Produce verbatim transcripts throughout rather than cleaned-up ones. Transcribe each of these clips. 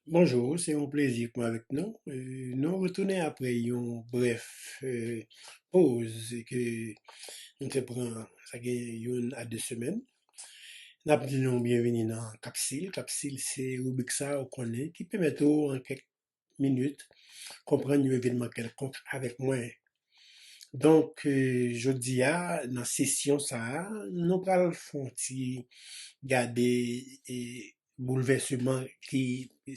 Bonjou, se yon plezi pou mwen avèk nou. E, nou retounen apre yon brèf, e, poz ke nou te pran, sa gen youn a de semèn. N ap di nou byenveni nan Kapsil. Kapsil se ribrik sa ou konnen ki pèmèt ou an kèk minit konprann yon evènman kèlkonk avèk mwen. Donk, e, jodi a, nan sesyon sa a, nou pral fè yon ti gade, e, boulvèsman ki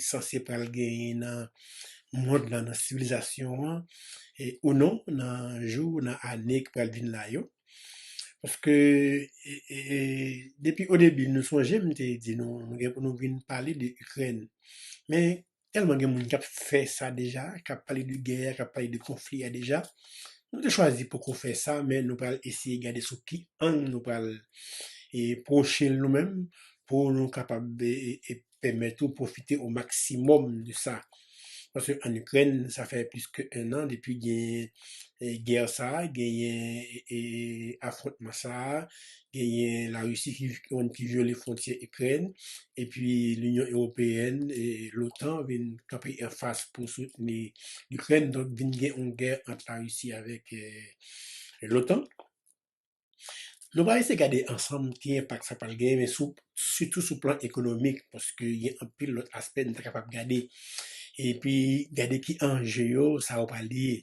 sanse pral genyen nan mond lan, nan sivilizasyon an, e, ou non, nan jou, nan ane ki pral vin la yo. Paske, e, e, e, depi o debi, nou sonje, m te di nou, nou gen pou nou vin pale de Ikrèn. Men, tèlman gen moun k ap fè sa deja, k ap pale de gè, k ap pale de konfli a deja. Nou te chwazi poko fè sa, men nou pral eseye gade sou ki ang nou pral, e, pwoche l nou menm, pou nou kapab, e, e, e, pèmèt ou pwofite o maksimòm de sa. Paske ann Ikrèn, sa fè plis ke en an depi gen, e, gè sa, genyen, e, e, afwontman sa, genyen Larisi ki, ki, ki vyole fwontyè Ikrèn, epi Linyon Ewopeyèn e l'otan vin kanpe anfas pou soutni Ikrèn, donk vin gen yon gè ant Larisi avèk, e, l'otan. Nou va eseye gade ansanm ki enpak sa pral genyen, men sou, sitou sou plan ekonomik, paske gen anpil lòt aspè nou ta kapab gade. Epi, gade ki anje yo, sa yo pral ye.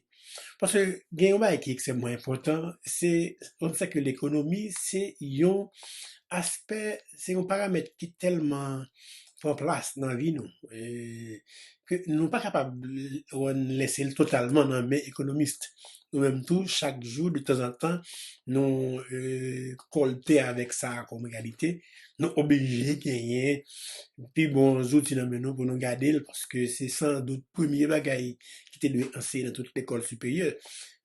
Paske gen yon bagay ki ekstrèmman enpòtan, se, on sait que l'économie, se yon aspè, se yon paramèt ki tèlman pran plas nan vi nou, e, ke nou pa kapab, e, lese l totalman nan men ekonomis. Nou menm tou, chak jou, de tanzantan, nou, e, kòlte avèk sa kòm reyalite. Nou oblije genyen pi bon zouti nan men nou pou nou gade l, paske se san dout premye bagay ki te dwe anseye nan tout lekòl siperyè.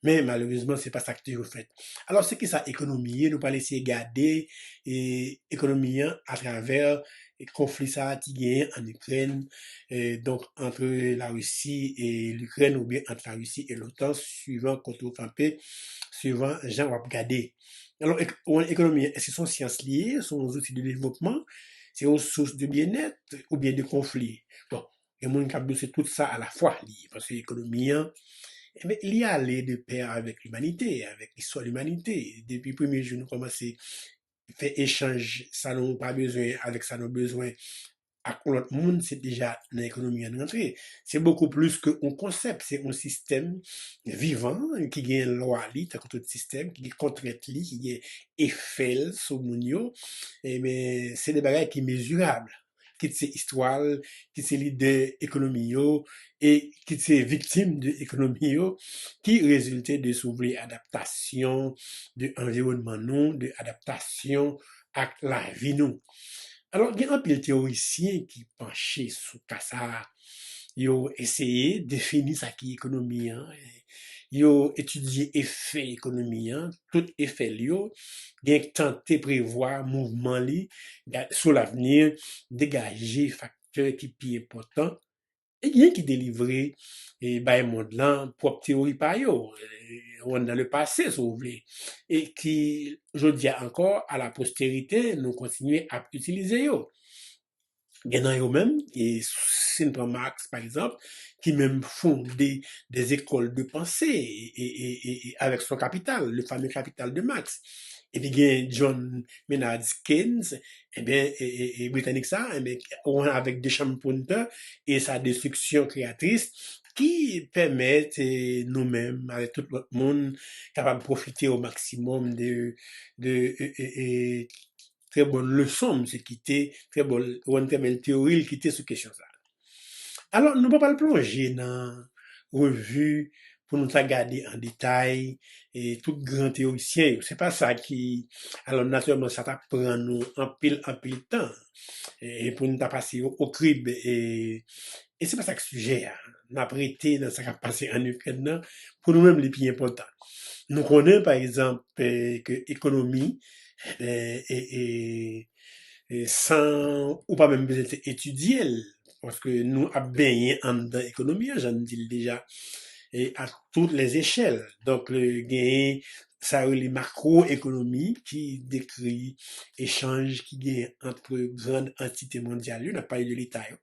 Men malerezman, se pa sa k toujou fèt. Alò, se kisa ekonomi ye? Nou pral eseye gade, e, ekonomi an atravè, e, konfli sa a ki genyen ann Ikrèn, e, donk, ant Larisi e Likrèn, oubyen ant Larisi e l'otan, swivan kote w kanpe, swivan jan w ap gade. Alò, ek-, ekonomi an, èske se yon syans li ye, se yon zouti de devlopman, se yon sous de byennèt oubyen de konfli? Bon, gen moun k ap di w se tout sa alafwa li ye, paske ekonomi an, enben, li ale de pè avèk limanite, avèk listwa limanite. Depi premye jou nou kòmanse fè echanj sa nou pa bezwen avèk sa nou bezwen ak yon lòt moun, se deja nan ekonomi an rantre. Se bokou plis ke yon konsèp, se yon sistèm vivan ki gen lwa li, tankou tout sistèm, ki gen kontrent li, ki gen efè l sou moun yo. Enben, se de bagay ki mezirab. Kit se istwa l, kit se lidè ekonomi yo, e kit se viktim de ekonomi yo, ki rezilte de, si w vle, adaptasyon de anviwònman nou, de adaptasyon ak lavi nou. Alò, gen anpil teyorisyen ki panche sou ka sa a. Yo eseye defini sa ki ekonomi an. Yo etidye efè ekonomi an, tout efè l yo. Gen k tante prevwa mouvman li, ga-, sou lavni, degaje faktè ki pi enpòtan. E gen ki delivre, e, bay mond lan pwòp teyori pa yo, e, ou dans le passé, si w vle, e ki, jodi a ankò, a la postérité, nou kontinye ap itilize yo. Gen nan yo menm, e, si n pran Marx, pa egzanp, ki menm fonde des écoles de pensée, e, e, e, e, avèk son kapital, le fameux Capital de Marx. Epi gen John Maynard Keynes, ebyen, e, e, e, Britanik sa, ebyen, ou avèk Deschamps Poynter e sa destriksyon kreyatris ki pèmèt, e, nou menm, avèk tout lòt moun, kapab pwofite o maksimòm de, de, e, e, e, trè bòn leson misye kite, trè bòn, yon trè bèl teyori l kite sou kesyon sa. Alò, nou pa pral plonje nan revi pou nou ta gade an detay, e, tout gran teyorisyen yo. Se pa sa ki, alò, natirèlman, sa t ap pran nou anpil, anpil tan, e, pou nou ta pase yo o krib, e, e se pa sa k sijè a. N ap rete nan sa k ap pase ann Ikrèn nan. Pou nou menm, li pi enpòtan. Nou konnen, pa egzanp, e, ke ekonomi, e, e, e, e, san ou pa menm bezwen te etidye l, paske nou ap benyen anndan ekonomi an, jan n di l deja, e à toutes les échelles. Donk, e, genyen sa yo rele makwo ekonomi ki dekri echanj ki genyen ant gran antite mondyal yo, n ap pale de leta yo.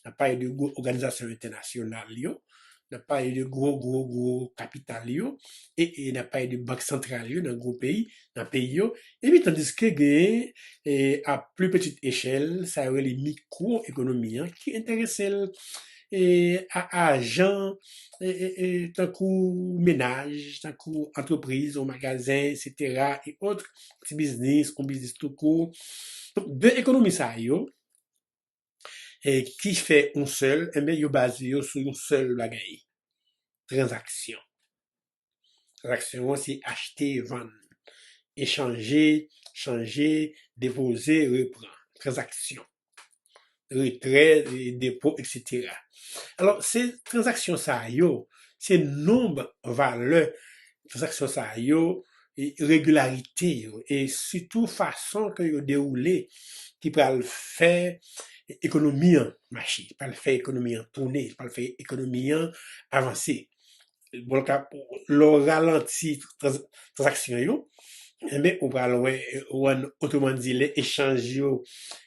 n ap pale de gwo òganizasyon entènasyonal yo, n ap pale de gwo, gwo, gwo kapital yo, e, e n ap pale de bank santral yo nan gwo peyi, nan peyi yo. Epi tandiske gen, e, a pli pitit echèl, sa yo rele mikwo ekonomi an, ki enterese l, e, a, a jan, e, e, e, tankou menaj, tankou antrepriz, yon magazen, etsetera, e ot, ti biznis, yon biznis toukou. Donk, de ekonomi sa yo, e, ki fè yon sèl, enben, yo baze yo sou yon sèl bagay, tranzaksyon. Tranzaksyon an se achte, vann, echanje, chanje, depoze, repran. Tranzaksyon. Retrè, e, depo, etsetera. Alò, se tranzaksyon sa yo, se nonb valè tranzaksyon sa yo, e regilarite yo, e sitou fason ke yo dewoule ki pral fè ekonomi an mache, pral fè ekonomi an tounen, pral fè ekonomi an avanse. Bon, ka, lè w ralanti trans-, tranzaksyon yo, enben, ou pral wè, ou ann, otreman di, lè echanj yo,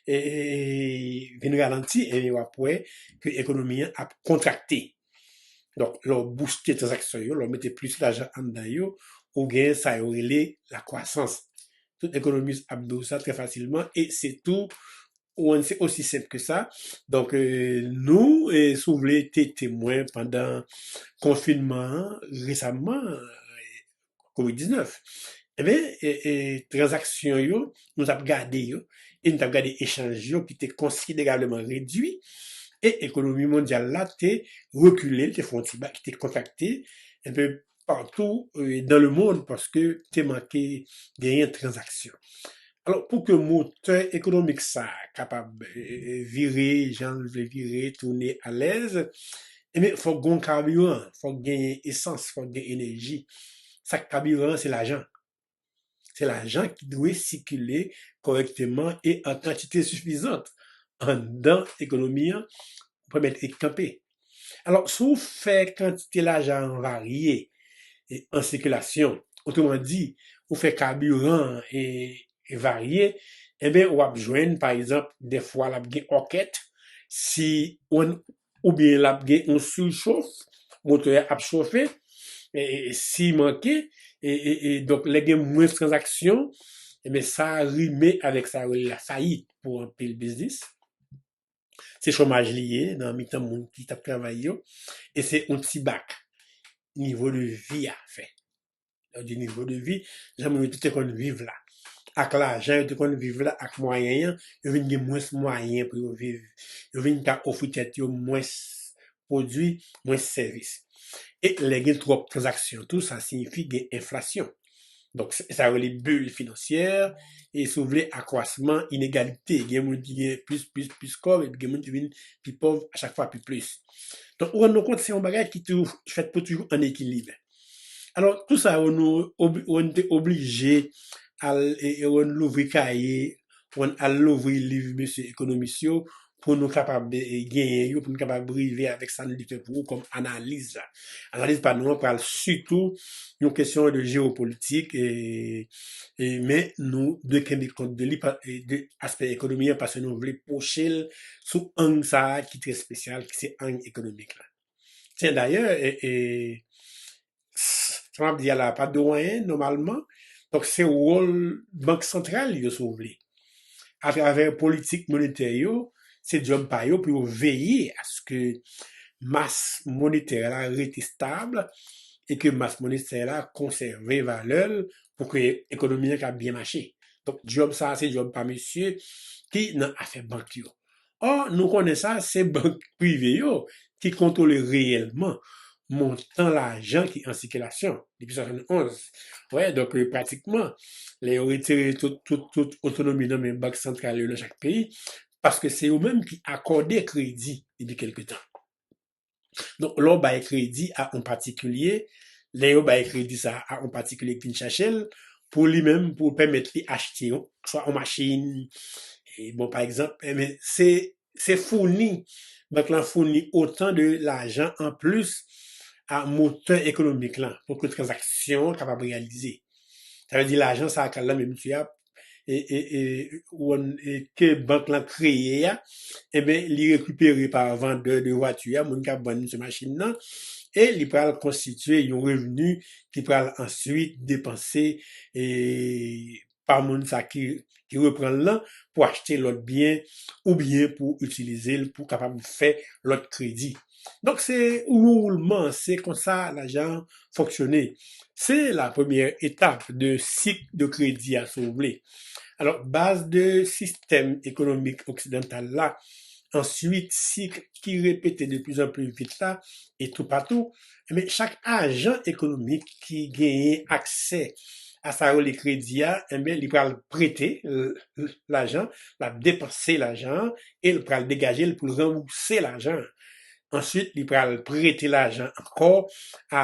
e, e, vin ralanti, enben, w ap wè ke ekonomi an ap kontrakte. Donk, lè w bouste tranzaksyon yo, lè w mete plis lajan anndan yo, ou gen sa yo rele lakwasans. Tout ekonomis ap di w sa trè fasilman, e se tou, ou se osi senp ke sa. Donk, e, nou, e, si w vle, te temwen pandan konfinman an, resaman, e, kovid diznèf. Enben, e, e, tranzaksyon yo, nou t ap gade yo, e nou t ap gade echanj yo ki te konsiderableman redui, e ekonomi mondyal la te rekile, te fè yon ti bak, te kontrakte, enben patou, e, dans le monde, paske te manke genyen tranzaksyon. Alò, pou ke motè ekonomik sa a kapab, e, e, vire jan l vle vire, tounen alèz, enben, fòk gen yon kabiran, fòk genyen esans, fòk gen enèji. Sa k kabiran an, se lajan. Se lajan ki dwe sikile kòrèkteman e an kantite sifizant anndan ekonomi an pou pèmèt li kanpe. Alò, si w fè kantite lajan an varye, e, an sikilasyon, otreman di, ou fè kabiran an, e, e varye, enben, w ap jwenn, pa egzanp, dèfwa l ap gen òkèt, si w, oubyen l ap gen yon sichof, motè a ap chofe, e, e, e si manke, e, e, e donk, lè gen mwens tranzaksyon, enben, sa rime avèk sa yo rele lafayit pou anpil biznis. Se chomaj li ye nan mitan moun ki t ap travay yo. E se yon ti bak nivo de vi a fè. Lè w di nivo de vi, jan moun yo te konn viv la. Ak lajan yo te konn viv la, ak mwayen an, yo vin gen mwens mwayen pou yo viv. Yo vin ka ofri tèt yo mwens pwodui, mwens sèvis. E lè gen twòp tranzaksyon tou, sa siyifi gen enflasyon. Donk, se sa yo rele bil finansyè, e si w vle, akwasman inegalite. Gen moun ki gen plis, plis, plis kòb, epi gen moun ki vin pi pòv a chak fwa pi plis. Donk, ou rann nou kont, se yon bagay ki toujou fèt pou toujou an ekilib. Alò, tou sa yo, nou ob-, nou te oblije al, e, e, nou louvri kaye, nou al louvri liv mesye ekonomis yo, pou nou kapab, e, genyen yo, pou nou kapab rive avèk sa nou te fè pou ou kòm analiz la. Analiz pa nou an pral sitou yon kesyon de jewopolitik, e, e, men nou dwe kenbe kont de li, pa, e, de aspè ekonomi an, paske nou vle pwoche l sou ang sa a ki trè espesyal, ki se ang ekonomik la. Tyen, dayè, e, e, s-, sa m ap di a la, pa dwe anyen, nòmalman. Donk, se wòl Bank Santral yo, si w vle. Atravè politik monetè yo, se djòb pa yo pou yo veye aske mas monetè la rete stab e ke mas monetè la konsève valè l pou ke ekonomi an ka byen mache. Donk, djòb sa a, se djòb pa mesye ki nan afè bank yo. Ò, nou konnen sa, se bank prive yo ki kontwole reyèlman montan lajan ki an sikilasyon depi swasannonz. Wè, donk, e, pratikman, lè yo retire tout, tout, tout otonomi nan men bank santral yo nan chak peyi, paske se yo menm ki akòde kredi depi kèlke tan. Donk, lè w bay kredi a yon patikilye, lè yo bay kredi sa a yon patikilye ki vin chache l, pou li menm, pou pèmèt li achte yon, swa yon machin, e bon, pa egzanp, e, men se, se founi, bank lan founi otan de lajan an plis a motè ekonomik lan pou ke tranzaksyon an kapab reyalize. Sa vle di lajan sa a k al nan men misye a, e, e, e, ou konn, e, ke bank lan kreye a, enben, li rekipere pa vandè de vwati a, moun k ap vann misye machin nan, e li pral konstitye yon revni ki pral answit depanse, e, pa moun sa ki, ki reprann lan pou achte lòt byen oubyen pou itilize l pou kapab fè lòt kredi. Donk, se woulman, se konsa lajan fonksyone. Se la premyè etap de sik de kredi a, si w vle. Alò, baz de sistèm ekonomik oksidantal la, answit, sik ki repete de pli an pli vit la, e toupatou, men chak ajan ekonomik ki genyen aksè a sa yo rele kredi a, enben, li pral prete, l-, l-, lajan, l ap depanse lajan an, e l pral degaje l pou l ranbouse lajan an. Answit, li pral prete lajan ankò a,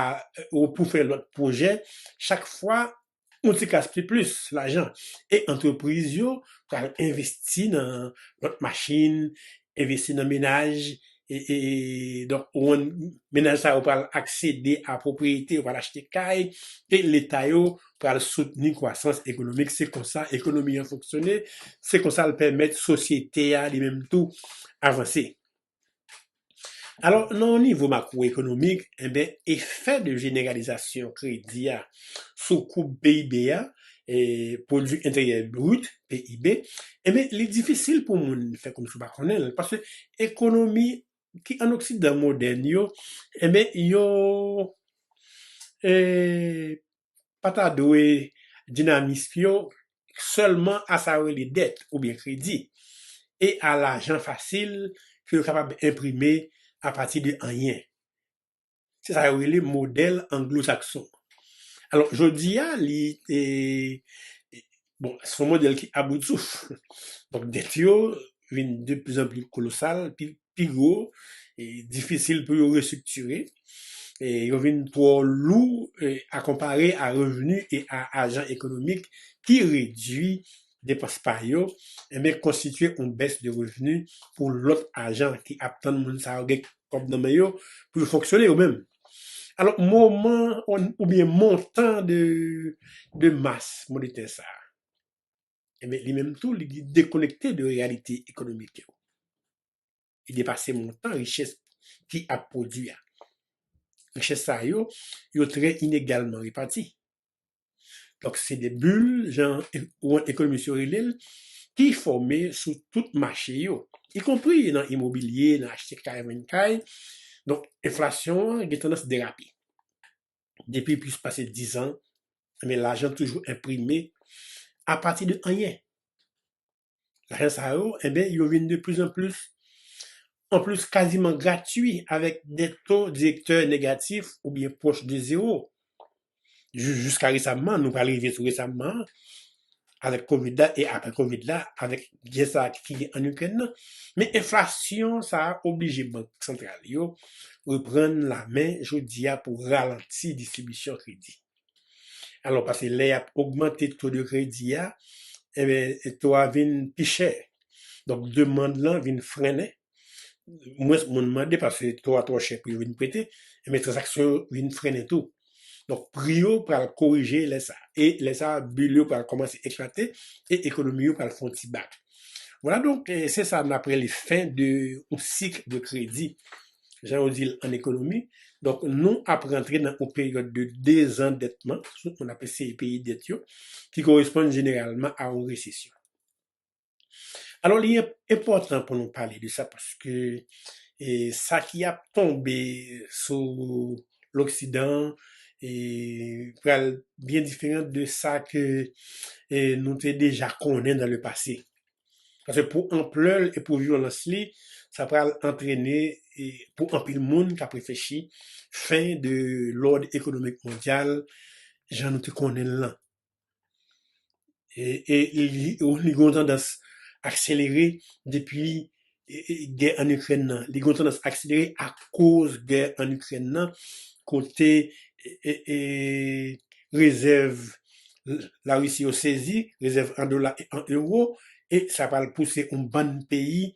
ou pou fè lòt pwojè. Chak fwa, yon ti kras pi plis lajan. E antrepriz yo pral envesti nan lòt machin, envesti nan menaj, e, e, e, donk, ou konn, menaj sa yo pral aksede a pwopriyete, yo pral achte kay, e leta yo pral soutni kwasans ekonomik. Se konsa ekonomi an fonksyone, se konsa l pèmèt sosyete a li menm tou avanse. Alò, nan yon nivo makwoekonomik, enben, efè de jeneralizasyon kredi a sou koub P I B a, e, Pwodui Enteryè Brit, P I B, enben, li difisil pou moun fè kòmsi w pa konnen l, paske ekonomi ki ann Oksidan modèn yo, enben, yo, e, pa ta dwe dinamis yo sèlman a sa yo rele dèt oubyen kredi, e a lajan fasil ke yo kapab enprime apati de anyen. Se sa yo rele modèl anglo-sakson. Alò, jodi a, li, e, bon, se yon modèl ki a bout souf. Donk, dèt yo vin de pli an pli kolosal, pi, pi gwo, e difisil pou yo restriktire. E yo vin twò lou, e, a konpare a revni e a ajan ekonomik ki redui depans pa yo, enben, konstitye yon bès de revni pou lòt ajan ki ap tann moun sa yo gen kòb nan men yo pou yo fonksyone yo menm. Alò, moman oubyen montan de, de mas monetè sa a, enben, li menm tou, li dekonekte de reyalite ekonomik yo. Li depase montan richès ki ap pwodui a. Richès sa yo, yo trè inegalman repati. Donk, se de bil, jan e-, ou ekonomis yo rele l, ki fòme sou tout mache yo, ikonpri nan imobilye, nan achte kay, vann kay. Donk, enflasyon an gen tandans derape. Depi plis pase diz an, men lajan toujou enprime apati de anyen. Lajan sa yo, enben, yo vin de plis an plis, an plis kaziman gratui, avèk de to direktè negatif oubyen pwòch de zewo. Jis, jiska resamman, nou pral rive sou resamman, avèk kovid la e apre kovid la, avèk gè sa a ki gen ann Ikrèn nan. Men enflasyon sa a oblije bank santral yo reprann lamen jodi a pou ralanti distribisyon kredi. Alò, paske lè y ap ogmante to de kredi a, enben, to a vin pi chè. Donk, demann lan vin frennen. Mwens moun mande paske to a twò chè pou yo vin prete, enben, tranzaksyon yo vin frennen tou. Donk, pri yo pral korije lè sa. E lè sa, bil yo pral kòmanse eklate e ekonomi yo pral fè yon ti bak. Vwala, donk, eh, se sa n ap rele fen de yon sik de kredi, jan yo di l an ekonomi. Donk, nou ap rantre nan yon peryòd de dezandètman, tout moun ap eseye peye dèt yo, ki koresponn jeneralman a yon resesyon. Alò, li enp-, enpòtan pou nou pale de sa paske, eh, sa ki ap tonbe sou Loksidan, eh, pral byen diferan de sa ke, eh, nou te deja konnen dans le passé. Paske pou anplè l e pou vyolans li, sa pral antrene, eh, pou anpil moun k ap reflechi, fen de lòd ekonomik mondyal, jan nou te konnen l lan. E, e li, li gen yon tandans akselere depi, e, e, gè ann Ikrèn nan. Li gen yon tandans akselere akoz gè ann Ikrèn nan, kote, e, e, e, rezèv Larisi yo sezi, rezèv an dola e an ewo, e sa pral pouse yon bann peyi,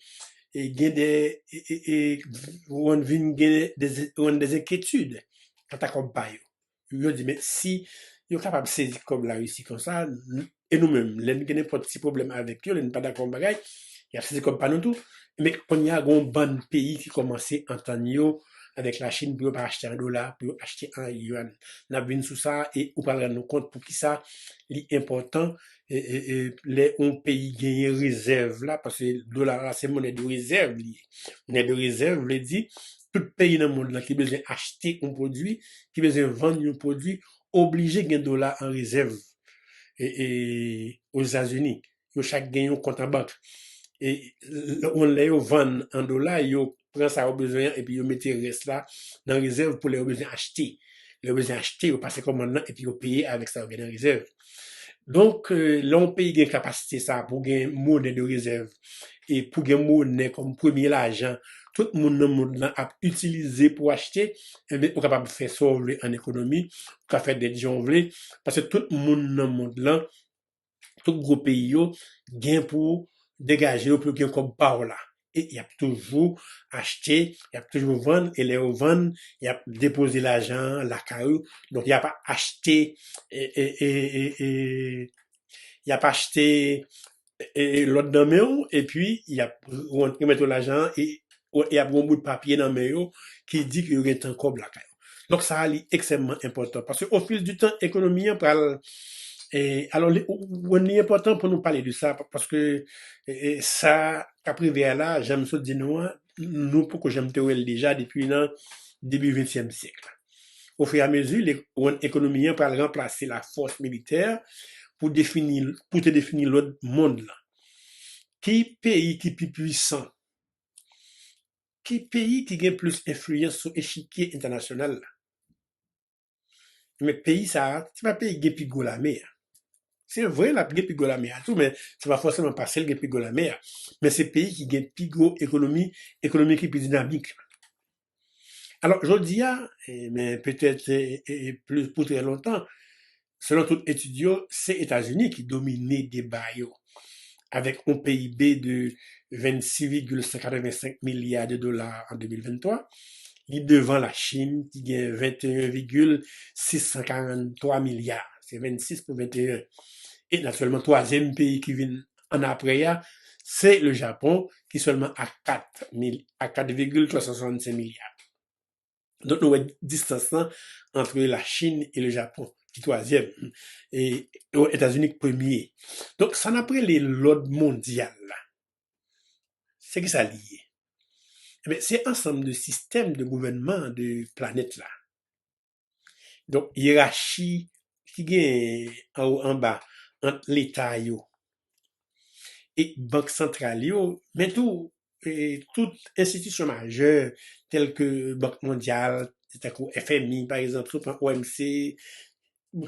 e, gen de, e, e, e, rann vin gen de, rann de enkyetid kanta kòb pa yo. Yo di, men si yo kapab sezi kòb Larisi konsa, n-, E nou menm, lè n gen nenpòt ti pwoblèm avèk yo, lè n pa dakò yon bagay, y ap sezi kòb pa nou tou. Men kounye a, gen yon bann peyi ki kòmanse antann yo avèk Lachin pou yo pa achte an dola, pou yo achte an yòn. N ap vin sou sa e ou pral rann nou kont poukisa li enpòtan e, e, e, lè yon peyi genyen rezèv la, paske dola la se monnaie de réserve li ye. Monnaie de réserve vle di tout peyi nan mond lan ki bezwen achte yon pwodui, ki bezwen vann yon pwodui, oblije gen dola an rezèv e, e, Ozetazini. Yo chak gen yon kont an bank. E l- lè yo vann an dola, yo pran sa yo bezwen an epi yo mete rès la nan rezèv pou lè yo bezwen achte. Lè yo bezwen achte, yo pase kòmand lan epi yo peye avèk sa yo gen nan rezèv. Donk, euh, lè yon peyi gen kapasite sa pou gen monnaie de réserve e pou gen monnaie kòm premye lajan tout moun nan mond lan ap itilize pou achte, enben, ou kapab fè sa w vle an ekonomi, ou ka fè dèt jan w vle, paske tout moun nan mond lan, tout gwo peyi yo gen pou degaje yo pou yo gen kòb pa w la. E y ap toujou achte, y ap toujou vann, e lè yo vann, y ap depoze lajan an lakay ou. Donk, y ap achte, e, e, e, e, e, y ap achte e, e, lòt nan men w, epi y ap remèt yo lajan an, e, e y ap gen yon bout papye nan men yo ki di ke yo gen tan kòb lakay yo. Donk, sa a, li ekstrèmman enpòtan. Paske, au fil du temps, ekonomi an pral, e, alò, li, ou, ou, li enpòtan pou nou pale de sa, pa- paske, e, e, sa k ap rive a la, jan m sot di nou an, nou poko janm te wè l deja depi nan debi ventyèm syèk la. Au fur et à mesure, lè- ekonomi an pral ranplase lafòs militè pou defini, pou te defini lòd mond lan. Ki peyi ki pi pwisan? Ki peyi ki gen plis enfliyans sou echikye entènasyonal la? Men peyi sa a, se pa peyi ki gen pi gwo lame a. Se vre, l ap gen pi gwo lame a tou, men se pa fòseman paske l gen pi gwo lame a. Men se peyi ki gen pi gwo ekonomi, ekonomi ki pi dinamik la. Alò, jodi a, e, men petèt, e, e, e, plis pou trè lontan, selon tout etid yo, se Etazini ki domine deba yo. Avèk yon P I B de vennsis vigil san katrevensenk milya de dola an de mil venntwa, li devan Lachin ki gen venteyen vigil sis san karanntwa milya. Se vennsis pou venteyen. E natirèlman, twazyèm peyi ki vin an apre a, se le Japon, ki sèlman a kat mil, a kat vigil twa san swasannsenk milya. Donk, nou wè distans lan antre Lachin e le Japon, ki twazyèm. E, e Etazini k premye. Donk, sa n ap rele lòd mondyal la, se ki sa li ye? Ebyen, se ansanm de sistèm de gouvènman de planèt la. Donk, yerachi ki gen anwo anba ant leta yo e bank santral yo, men tou, e, tout enstitisyon majè, tèl ke Bank Mondyal, tankou F M I, pa egzanp, si w pran O M C,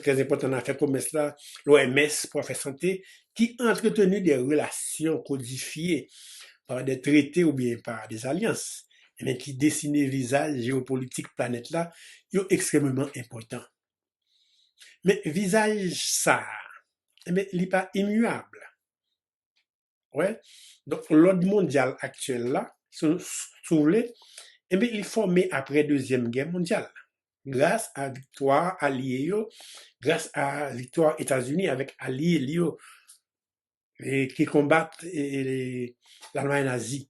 trè enpòtan nan afè komès la, l'O M S pou afè sante, ki antreteni de relasyon kodifye pa de trete oubyen pa de zalyans, men ki desine vizaj jewopolitik planèt la, yo ekstrèmeman enpòtan. Men vizaj sa a, enben, li pa imiyab. Wè? Donk, lòd mondyal aktyèl la, si, si w vle, enben, li fòme apre Dezyèm Gè Mondyal la. Gras a viktwa alye yo, gras a viktwa Etazini avèk alye li yo, e, ki konbat, e, e, Lalmay nazi.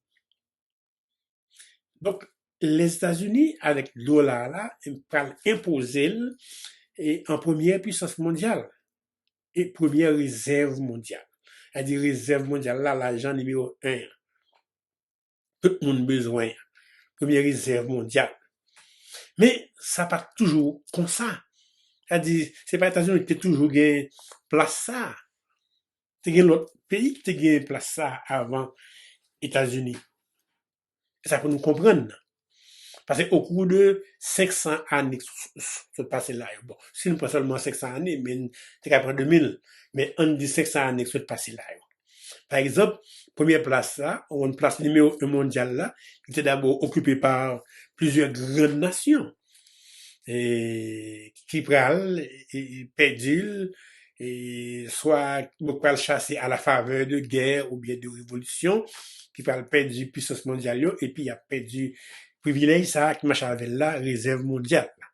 Donk, Lèzetazini, avèk dola la, pral enpoze l, e, an premyè pwisans mondyal e premyè rezèv mondyal. Sa di rezèv mondyal la, lajan nimewo en an. Tout moun bezwen an. Premyè rezèv mondyal. Men, sa pa t toujou konsa. Sa di, se pa Etazini ki te toujou gen plas sa a. Te gen lòt peyi ki te gen plas sa a avan Etazini. E sa pou nou konprann nan. Paske okou de senk san ane k s- s- sot pase la yo. Bon, si nou pran sèlman senk san ane, men te ka pran de mil, men ann di senk san ane k sot pase la yo. Pa egzanp, premyè plas la, ou plas nimewo en mondyal la, li te dabò okipe pa plizyè grann nasyon, e, ki pral, e, e, pèdi l, e, swa yo pral chase à la faveur de guerre oubyen de révolution, ki pral pèdi pwisans mondyal yo, epi y ap pèdi privilèj sa a ki mache avè l la, rezèv mondyal la.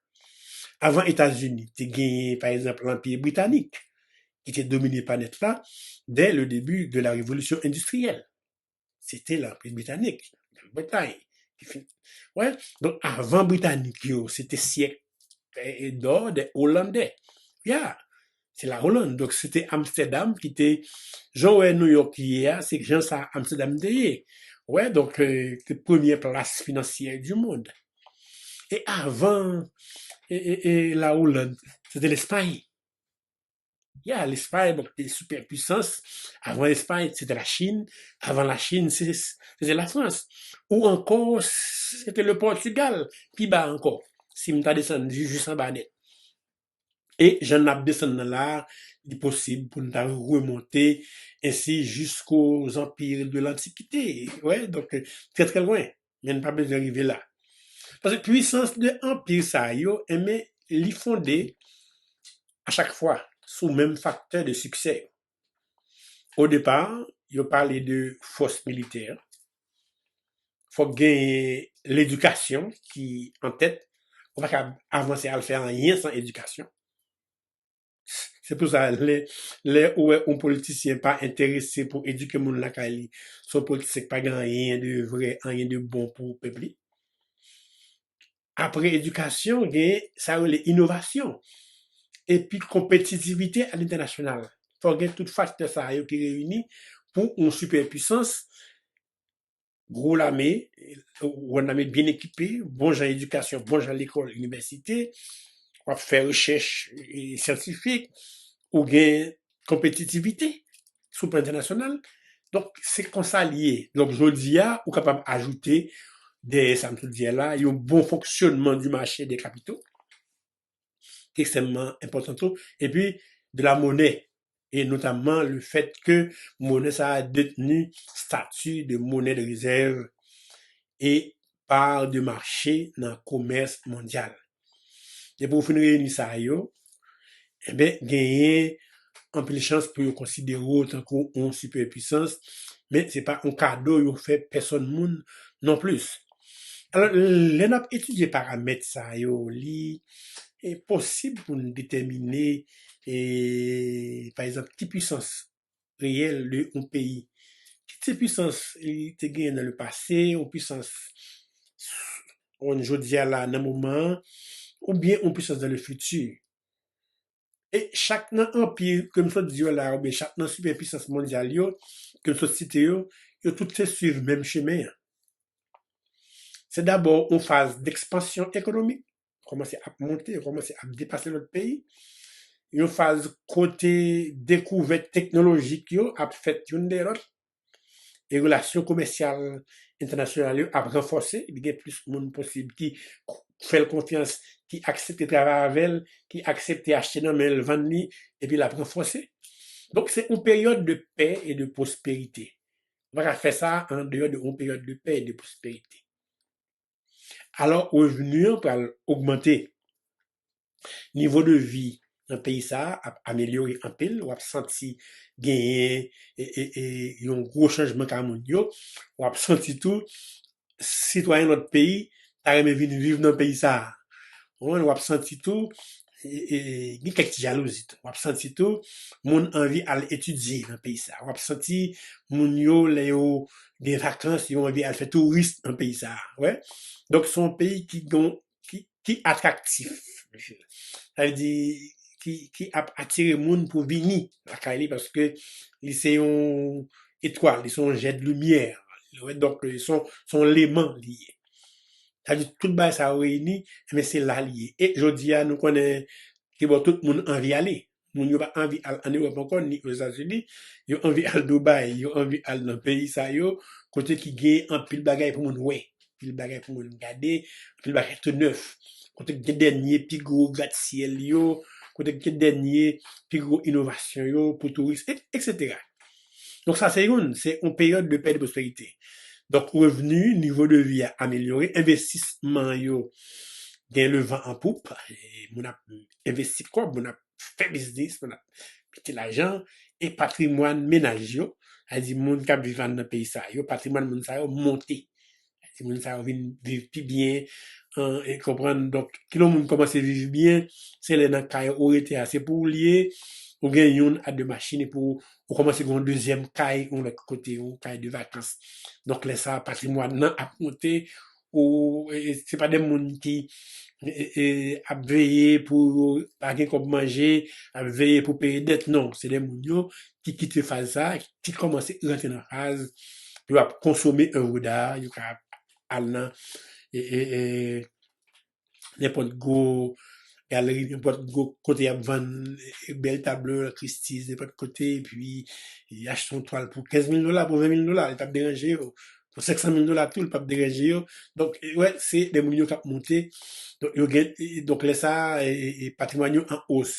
Avan Etazini, te genyen, pa egzanp, Lanpi Britanik, ki te domine planèt la dès le début de la révolution industrielle. Se te Lanpil Britanik, Bretay, ki fin. Wè, donk avan Britanik yo, se te syèk e, e dò dè Olandè. Ya, se la Oland. Donk se te Amstèdam ki te, jan w wè New York ye a, se jan sa Amstèdam te ye. Wè, donk, eh, te premyè plas finansyè du monde. E avan e, e, e la Oland, se te Lespay. Ya, Lespay, bon, te sipèpwisans. Avan Lespay, se te Lachin. Avan Lachin, se, se te Lafrans. Ou ankò, se te le Pòtigal, pi ba ankò. Si m ta desann jis, jis anba nèt. E jan n ap desann nan la, li posib pou n ta remonte ensi jusqu'aux empires de l'Antiquité. Wè, donk, trè, trè lwen. Men n pa bezwen rive la. Paske pwisans de anpi sa yo, enben, li fonde a chak fwa sou menm faktè de siksè yo. O depa, yo pale de fòs militè. Fòk genyen ledikasyon ki an tèt. Ou pa ka avanse al fè anyen san edikasyon. Se pou sa, lè, lè ou wè yon politisyen pa enterese pou edike moun lakay li, se yon politisyen ki pa gen anyen de vrè, anyen de bon pou pèp li. Apre edikasyon, gen sa yo rele inovasyon. Epi konpetitivite alentènasyonal. Fò gen tout faktè sa yo ki reyini pou yon sipèpwisans, gwo lame, yon lame byen ekipe, bon jan edikasyon, bon jan lekòl, inivèsite, w ap fè rechèch e, syantifik, ou gen konpetitivite sou plan entènasyonal. Donk, se konsa l ye. Donk, jodi a, ou kapab ajoute dèyè sa m sot di a la, yon bon fonksyonman du marché des capitaux, ki ekstrèmman enpòtan tou, epi de la monnaie, et notamment le fait que monnaie sa a détenu statut de monnaie de réserve et part de marché nan komès mondyal. Depi w fin reyini sa yo, enben, genyen anpil chans pou yo konsidere w tankou yon sipèpwisans, men se pa yon kado yo fè pèsòn moun non plis. Alò, lè n ap etidye paramèt sa yo, li e, posib pou n detèmine, e, pa egzanp, ki pwisans reyèl de yon peyi. Ki ti pwisans li te genyen nan le pase, yon pwisans, on, jodi a la, nan moman an, oubyen yon pwisans dans le futur. E chak nan anpi ke m sot di yo la, oubyen chak nan sipèpwisans mondyal yo, ke m sot site yo, yo tout te swiv menm chemen an. Se dabò yon faz d'expansion économique, kòmanse ap monte, yo kòmanse ap depase lòt peyi. Yon faz kote dekouvèt teknolojik yo ap fèt youn dèyè lòt. E relasyon komèsyal entènasyonal yo ap ranfòse, epi gen plis moun posib ki fè l konfyans, ki aksepte travay avè l, ki aksepte achte nan men l, vann li, epi l ap ranfòse. Donk, se yon peryòd de pè e de pwosperite. Ou pa ka fè sa an deyò de yon peryòd de pè e de pwosperite. Alò, revni an pral ogmante. Nivo de vi nan peyi sa a ap amelyore anpil. W ap santi genyen e, e, e, yon gwo chanjman ka moun yo. W ap santi tou, sitwayen lòt peyi ta renmen vin viv nan peyi sa a. Ou konprann? W ap santi tou, e, e, gen kèk ti jalouzi tou. W ap santi tou, moun anvi al etidye nan peyi sa a. W ap santi moun yo, lè yo gen vakans, yo anvi al fè touris nan peyi sa a. Wè? Donk, se yon peyi ki gon, ki, ki atraktif. Sa vle di, ki, ki ap atire moun pou vini lakay li, paske li se yon etwal, li se yon jet de limyè. Wè? Donk, se yon, se yon leman li ye. Sa vle di, tout bagay sa yo reyini, men se la li ye. E jodi a, nou konnen ki bò tout moun anvi ale. Moun yo pa anvi al ann Ewòp ankò, ni Ozetazini. Yo anvi al Dubai, yo anvi al nan peyi sa yo, kote ki gen anpil bagay pou moun wè, anpil bagay pou moun gade, anpil bagay tou nèf. Kote ki gen dènye pi gwo gratsyèl yo, kote ki gen dènye pi gwo inovasyon yo pou touris, et, etsetera. Donk sa se youn, se yon peryòd de pè de pwosperite. Donk revni, nivo de vi a amelyore, envestisman yo gen le van an poup, e moun ap envesti kòb, moun ap fè biznis, moun ap mete lajan, e patrimwàn menaj yo, sa vle di moun k ap viv anndan peyi sa yo, patrimwàn moun sa yo monte. Sa vle di moun sa yo vin viv pi byen, e konprann. Donk, kilè yon moun kòmanse viv byen, se lè nan kay ou rete a, se pou ou li ye, ou gen youn a de machin, epi ou, ou kòmanse gen yon dezyèm kay, yon lòt kote, yon kay de vakans. Donk, lè sa, patrimwàn nan ap monte, ou, e, e, se pa de moun ki, e, e, ap veye pou yo pa gen kòb manje, ap veye pou peye dèt, non. Se de moun yo ki kite faz sa, ki kòmanse rantre nan faz pou yo ap konsome evre d'art, yo ka al nan, e, e, e, nenpòt gwo galeri, nenpòt gwo kote y ap vann, e, bèl tablo, Christie's, nenpòt kote, epi y achte yon twal pou kenz mil dola, pou ven mil dola, li p ap deranje yo. Pou senk san mil dola tou, li p ap deranje yo. Donk, e, wè, se de moun yo k ap monte. Donk, yo gen, e, donk, lè sa, e, e, e, patrimwàn yo an os.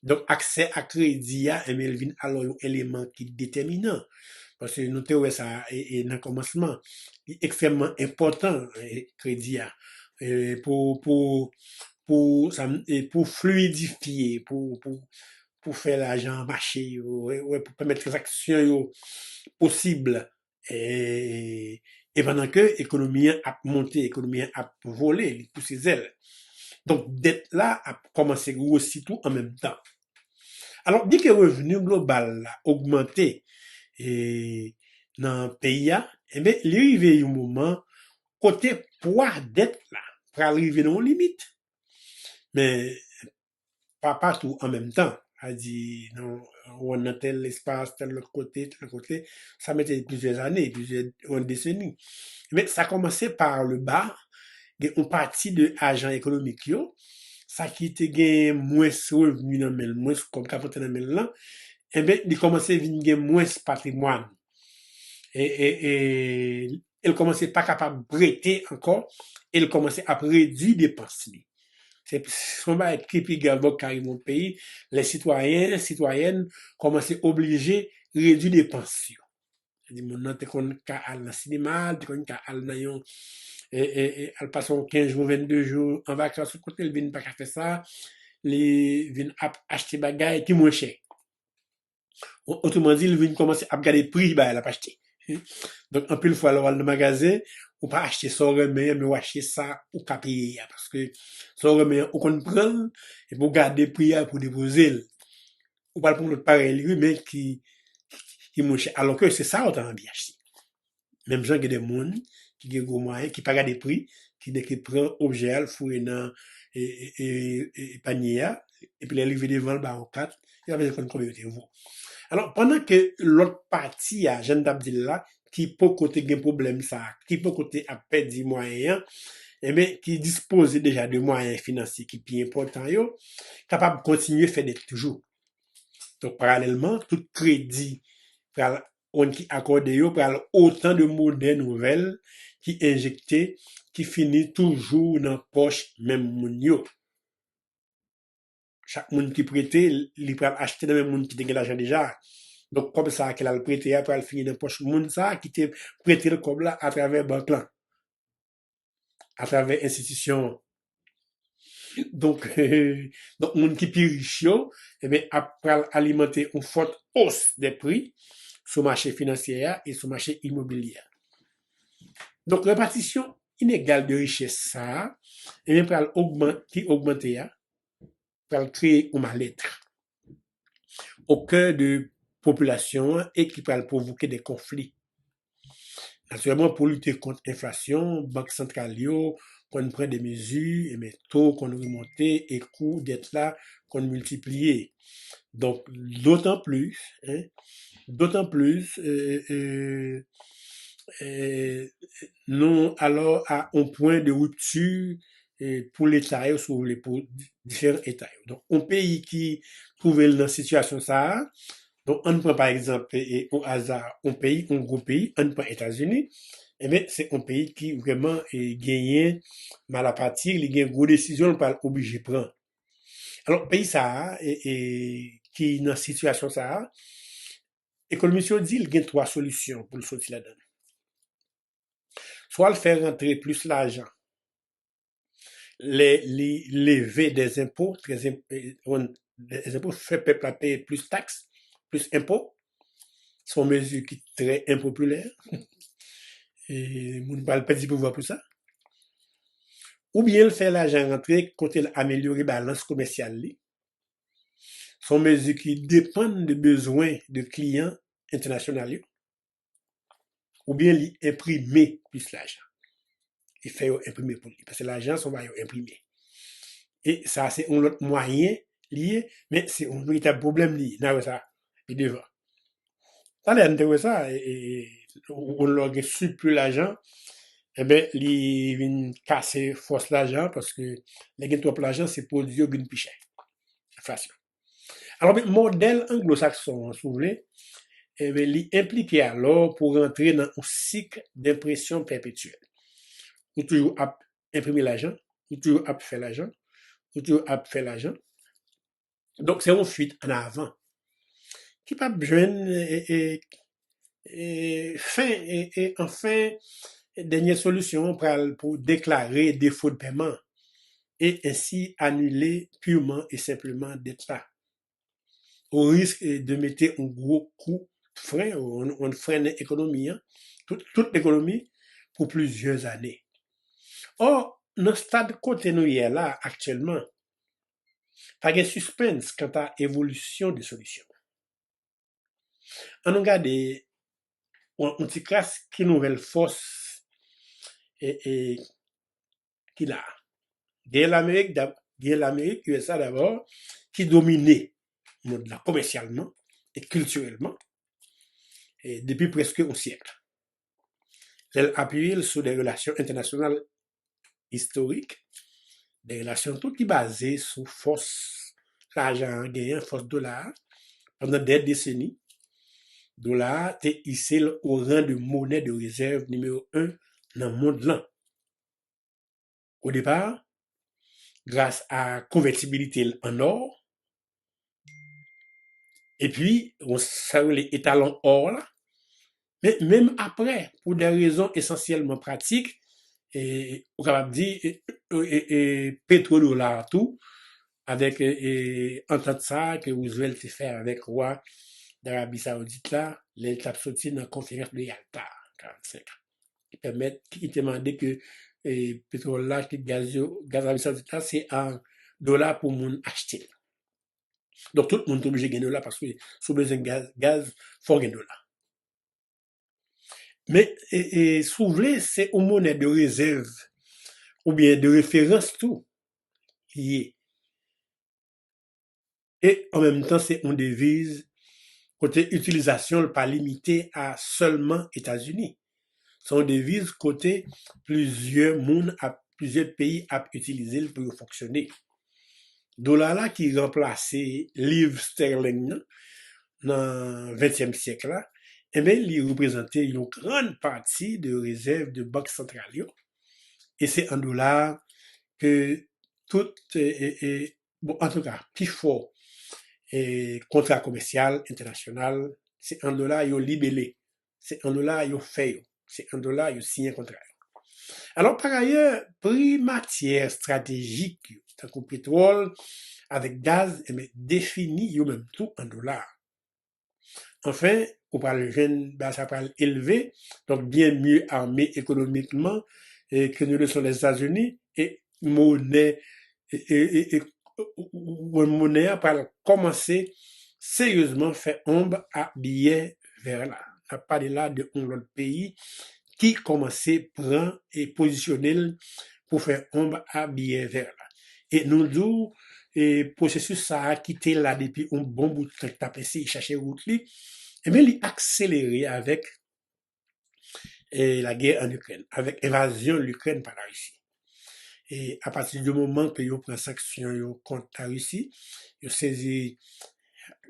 Donk, aksè a kredi a, enben, li vin alò yon eleman ki detèminan. Paske nou te wè sa, e, e, nan kòmansman. Li ekstrèmman enpòtan, e, kredi a. E, pou, pou, pou, sa, e, pou fliyidifye, pou, pou, pou fè lajan an mache, wè, wè, pou pèmèt tranzaksyon yo posib. E, e pandan ke ekonomi an ap monte, ekonomi an ap vole, li pouse zèl. Donk, dèt la ap kòmanse gwosi tou an menm tan. Alò, byenke revni global la ogmante, e, nan peyi a, enben, li rive yon moman kote pwa dèt la pral rive nan yon limit. Men, pa patou an menm tan. Sa di, nan, ou nan tèl espas, tèl lòt kote, tèl lòt kote, sa mete plizyè ane, plizyè, yon deseni. Men sa kòmanse par le ba, gen yon pati de ajan ekonomik yo, sa ki te gen mwens revni nan men l, mwens kòb k ap rantre nan men l lan, enben, li kòmanse vin gen mwens patrimwàn. E, e, e, e l kòmanse pa kapab prete ankò, e l kòmanse ap redui depans li. Se, se yon bagay ki pi grav k ka rive yon peyi, lè sitwayen, sitwayèn kòmanse oblije redui depans yo. Sa di, moun nan te konn ka al nan sinema, li te konn ka al nan yon, e, e, e, al pase yon kenz jou, vennde jou an vakans, yon kote, li vin pa ka fè sa, li vin ap achte bagay ki mwen chè. O-, otreman di, li vin kòmanse ap gade pri bagay l ap achte. Donk, anpil fwa, lè w al nan magazen, ou pa achte sa w renmen an, men w achte sa ou ka peye a. Paske sa w renmen an, ou konn pran l, epi w gade pri a pou w depoze l. Ou pral pran lòt parèy li, wi, men ki, ki, ki mwen chè. Alòske se sa w ta anvi achte. Menm jan gen de moun ki gen gwo mwayen, ki pa gade pri, ki nèk pran objè a, l foure nan, e, e, e, e, panye a, epi lè l rive devan l, ba yo kat, yo pa bezwen konn konbyen yo te vo. Alò, pandan ke lòt pati a, jan n t ap di l la, ki poko te gen pwoblèm sa a, ki poko te ap pèdi mwayen an, enben, ki dispoze deja de mwayen finansye ki pi enpòtan yo, kapab kontinye fè dèt toujou. Donk, paralèlman, tout kredi pral, ki akòde yo pral otan de modè nouvèl ki enjekte, ki fini toujou nan pòch menm moun yo. Chak moun ki prete, li pral achte nan men moun ki te gen lajan deja. Donk, kòb sa a ke l al prete a pral fini nan pòch moun sa a ki te prete l kòb la atravè bank lan, atravè enstitisyon an. Donk, donk, moun ki pi rich yo, enben, ap pral alimante yon fòt os de pri sou mache finansyè a e sou mache imobilye a. Donk, repatisyon inegal de richès sa a, enben, pral ogman-, ki ogmante a, pral kreye yon malèt o kè de popilasyon an e ki pral pwovoke de konfli. Natirèlman, pou lite kont enflasyon, bank santral yo konn pran de mezi, enben, to konn remonte e kou dèt la konn miltipliye. Donk, dotan plis, en, dotan plis, e, e, e, nou alò a yon pwen de ripti e, pou leta yo, si w vle, pou di-, diferan eta yo. Donk, yon peyi ki twouve l nan sitiyasyon sa a, donk, ann pran, pa egzanp, e, e, o aza, yon peyi, yon gwo peyi, ann pran Etazini, enben, se yon peyi ki vrèman, e, genyen malapati, li gen gwo desizyon l pral oblije pran. Alò, peyi sa a, e, e, ki nan sitiyasyon sa a, ekonomis yo di l gen twa solisyon pou l soti ladan l. Swa l fè rantre plis lajan, lè li leve dèzenpo, trè enp-, e, on-, dèzenpo, fè pèp la peye plis taks, plis enpo. Se yon mezi ki trè enpopilè. E moun pral pèdi pouvwa pou sa. Oubyen l fè lajan rantre kote l amelyore balans komèsyal li. se yon mezi ki depann de bezwen de kliyan entènasyonal yo, oubyen li enprime plis lajan. Li fè yo enprime pou li. Paske lajan se yon bagay yo enprime. E sa se yon lòt mwayen li ye, men se yon veritab pwoblèm li ye. N a wè sa pi devan. Talè n te wè sa, e, e, e, ou, ou lè w gen sipli lajan, enben, li vin kase fòs lajan, paske lè gen twòp lajan, se pwodui yo vin pi chè. Enflasyon. Alò, men, modèl anglo-sakson an, si w vle, enben, li enplike alò pou rantre nan yon sik denpresyon pèpetyèl. Ou toujou ap enprime lajan, ou toujou ap fè lajan, ou toujou ap fè lajan. Donk, se yon fuit an avan ki p ap jwenn, e, e, e, fen, e, e, anfen, dènye solisyon an pral pou deklare defo de pèman e ensi anile pirman e senpleman dèt la. O risk, e, de mete yon gwo kou fren, yon, yon frennen ekonomi an, tout, tout lekonomi, pou plizyè ane. Ò, nan stad kote nou ye la aktyèlman, pa gen sispens kanta evolisyon de solisyon. Ann nou gade yon, yon ti kras ki nouvèl fòs e, e, ki la. Gen Lamerik, dab- gen Lamerik, U S A dabò, ki domine mond la komèsyalman e kiltirèlman e depi prèske yon syèk. Lè l apiye l sou de relasyon entènasyonal istorik, de relasyon tou ki baze sou fòs lajan an genyen, fòs dola a. Pandan dè deseni, dola a te ise l o ran de monè de rezèv nimewo en nan mond lan. O depa, gras a konvètibilite l an nò, epi, bon, sa yo rele etalon ò la. Men, menm apre, pou de rezon esansyèlman pratik, e, ou kapab di, e, e, e, e, petwodola tou, avèk, e, e, antant sa a ke Roosevelt te fè avèk wa Darabi Sawoudit la, lè l t ap soti nan konferans de Yalta, karannsenk. Ki pèmèt, ki te mande ke, e, petwòl la, ke gaz yo, gaz Arabi Sawoudit la, se an dola pou moun achte l. Donk, tout moun te oblije gen dola, paske si w bezwen gaz, gaz, fò w gen dola. Men, e, e, si w vle, se yon monè de rezèv oubyen de referans tou li ye. E an menm tan, se yon deviz kote itilizasyon l pa limite a sèlman Etazini. Se yon deviz kote plizyè moun ap, plizyè peyi ap itilize l pou yo fonksyone. Dola la ki ranplase liv stèling nan, nan ventyèm syèk la, enben, li reprezante yon grann pati de rezèv de bank santral yo. E se an dola ke tout, e, e, e, bon, antouka, pifò, e, kontra komèsyal entènasyonal, se an dola yo libele. Se an dola yo fè yo. Se an dola yo siyen kontra yo. Alò, pa dayè, pri matyè estratejik yo, tankou petwòl avèk gaz, enben, defini yo menm tou an dola. Anfen, ou pral jwenn, bagay sa pral elve, donk, bien mieux armés économiquement, e, que ne le sont les États-Unis, e monè, e, e, e, e, monè a pral kòmanse seryezman fè onb a biyè vè la. N ap pale la de yon lòt peyi ki kòmanse pran e pozisyone l pou fè onb a biyè vè la. E nou di w, e pwosesis sa a ki te la depi yon bon bout tan, ki t ap eseye chache wout li, ebyen, li akselere avèk, e, lagè an Ikrèn, avèk envazyon Likrèn pa Larisi. E apati di moman ke yo pran sanksyon yo kont Larisi, yo sezi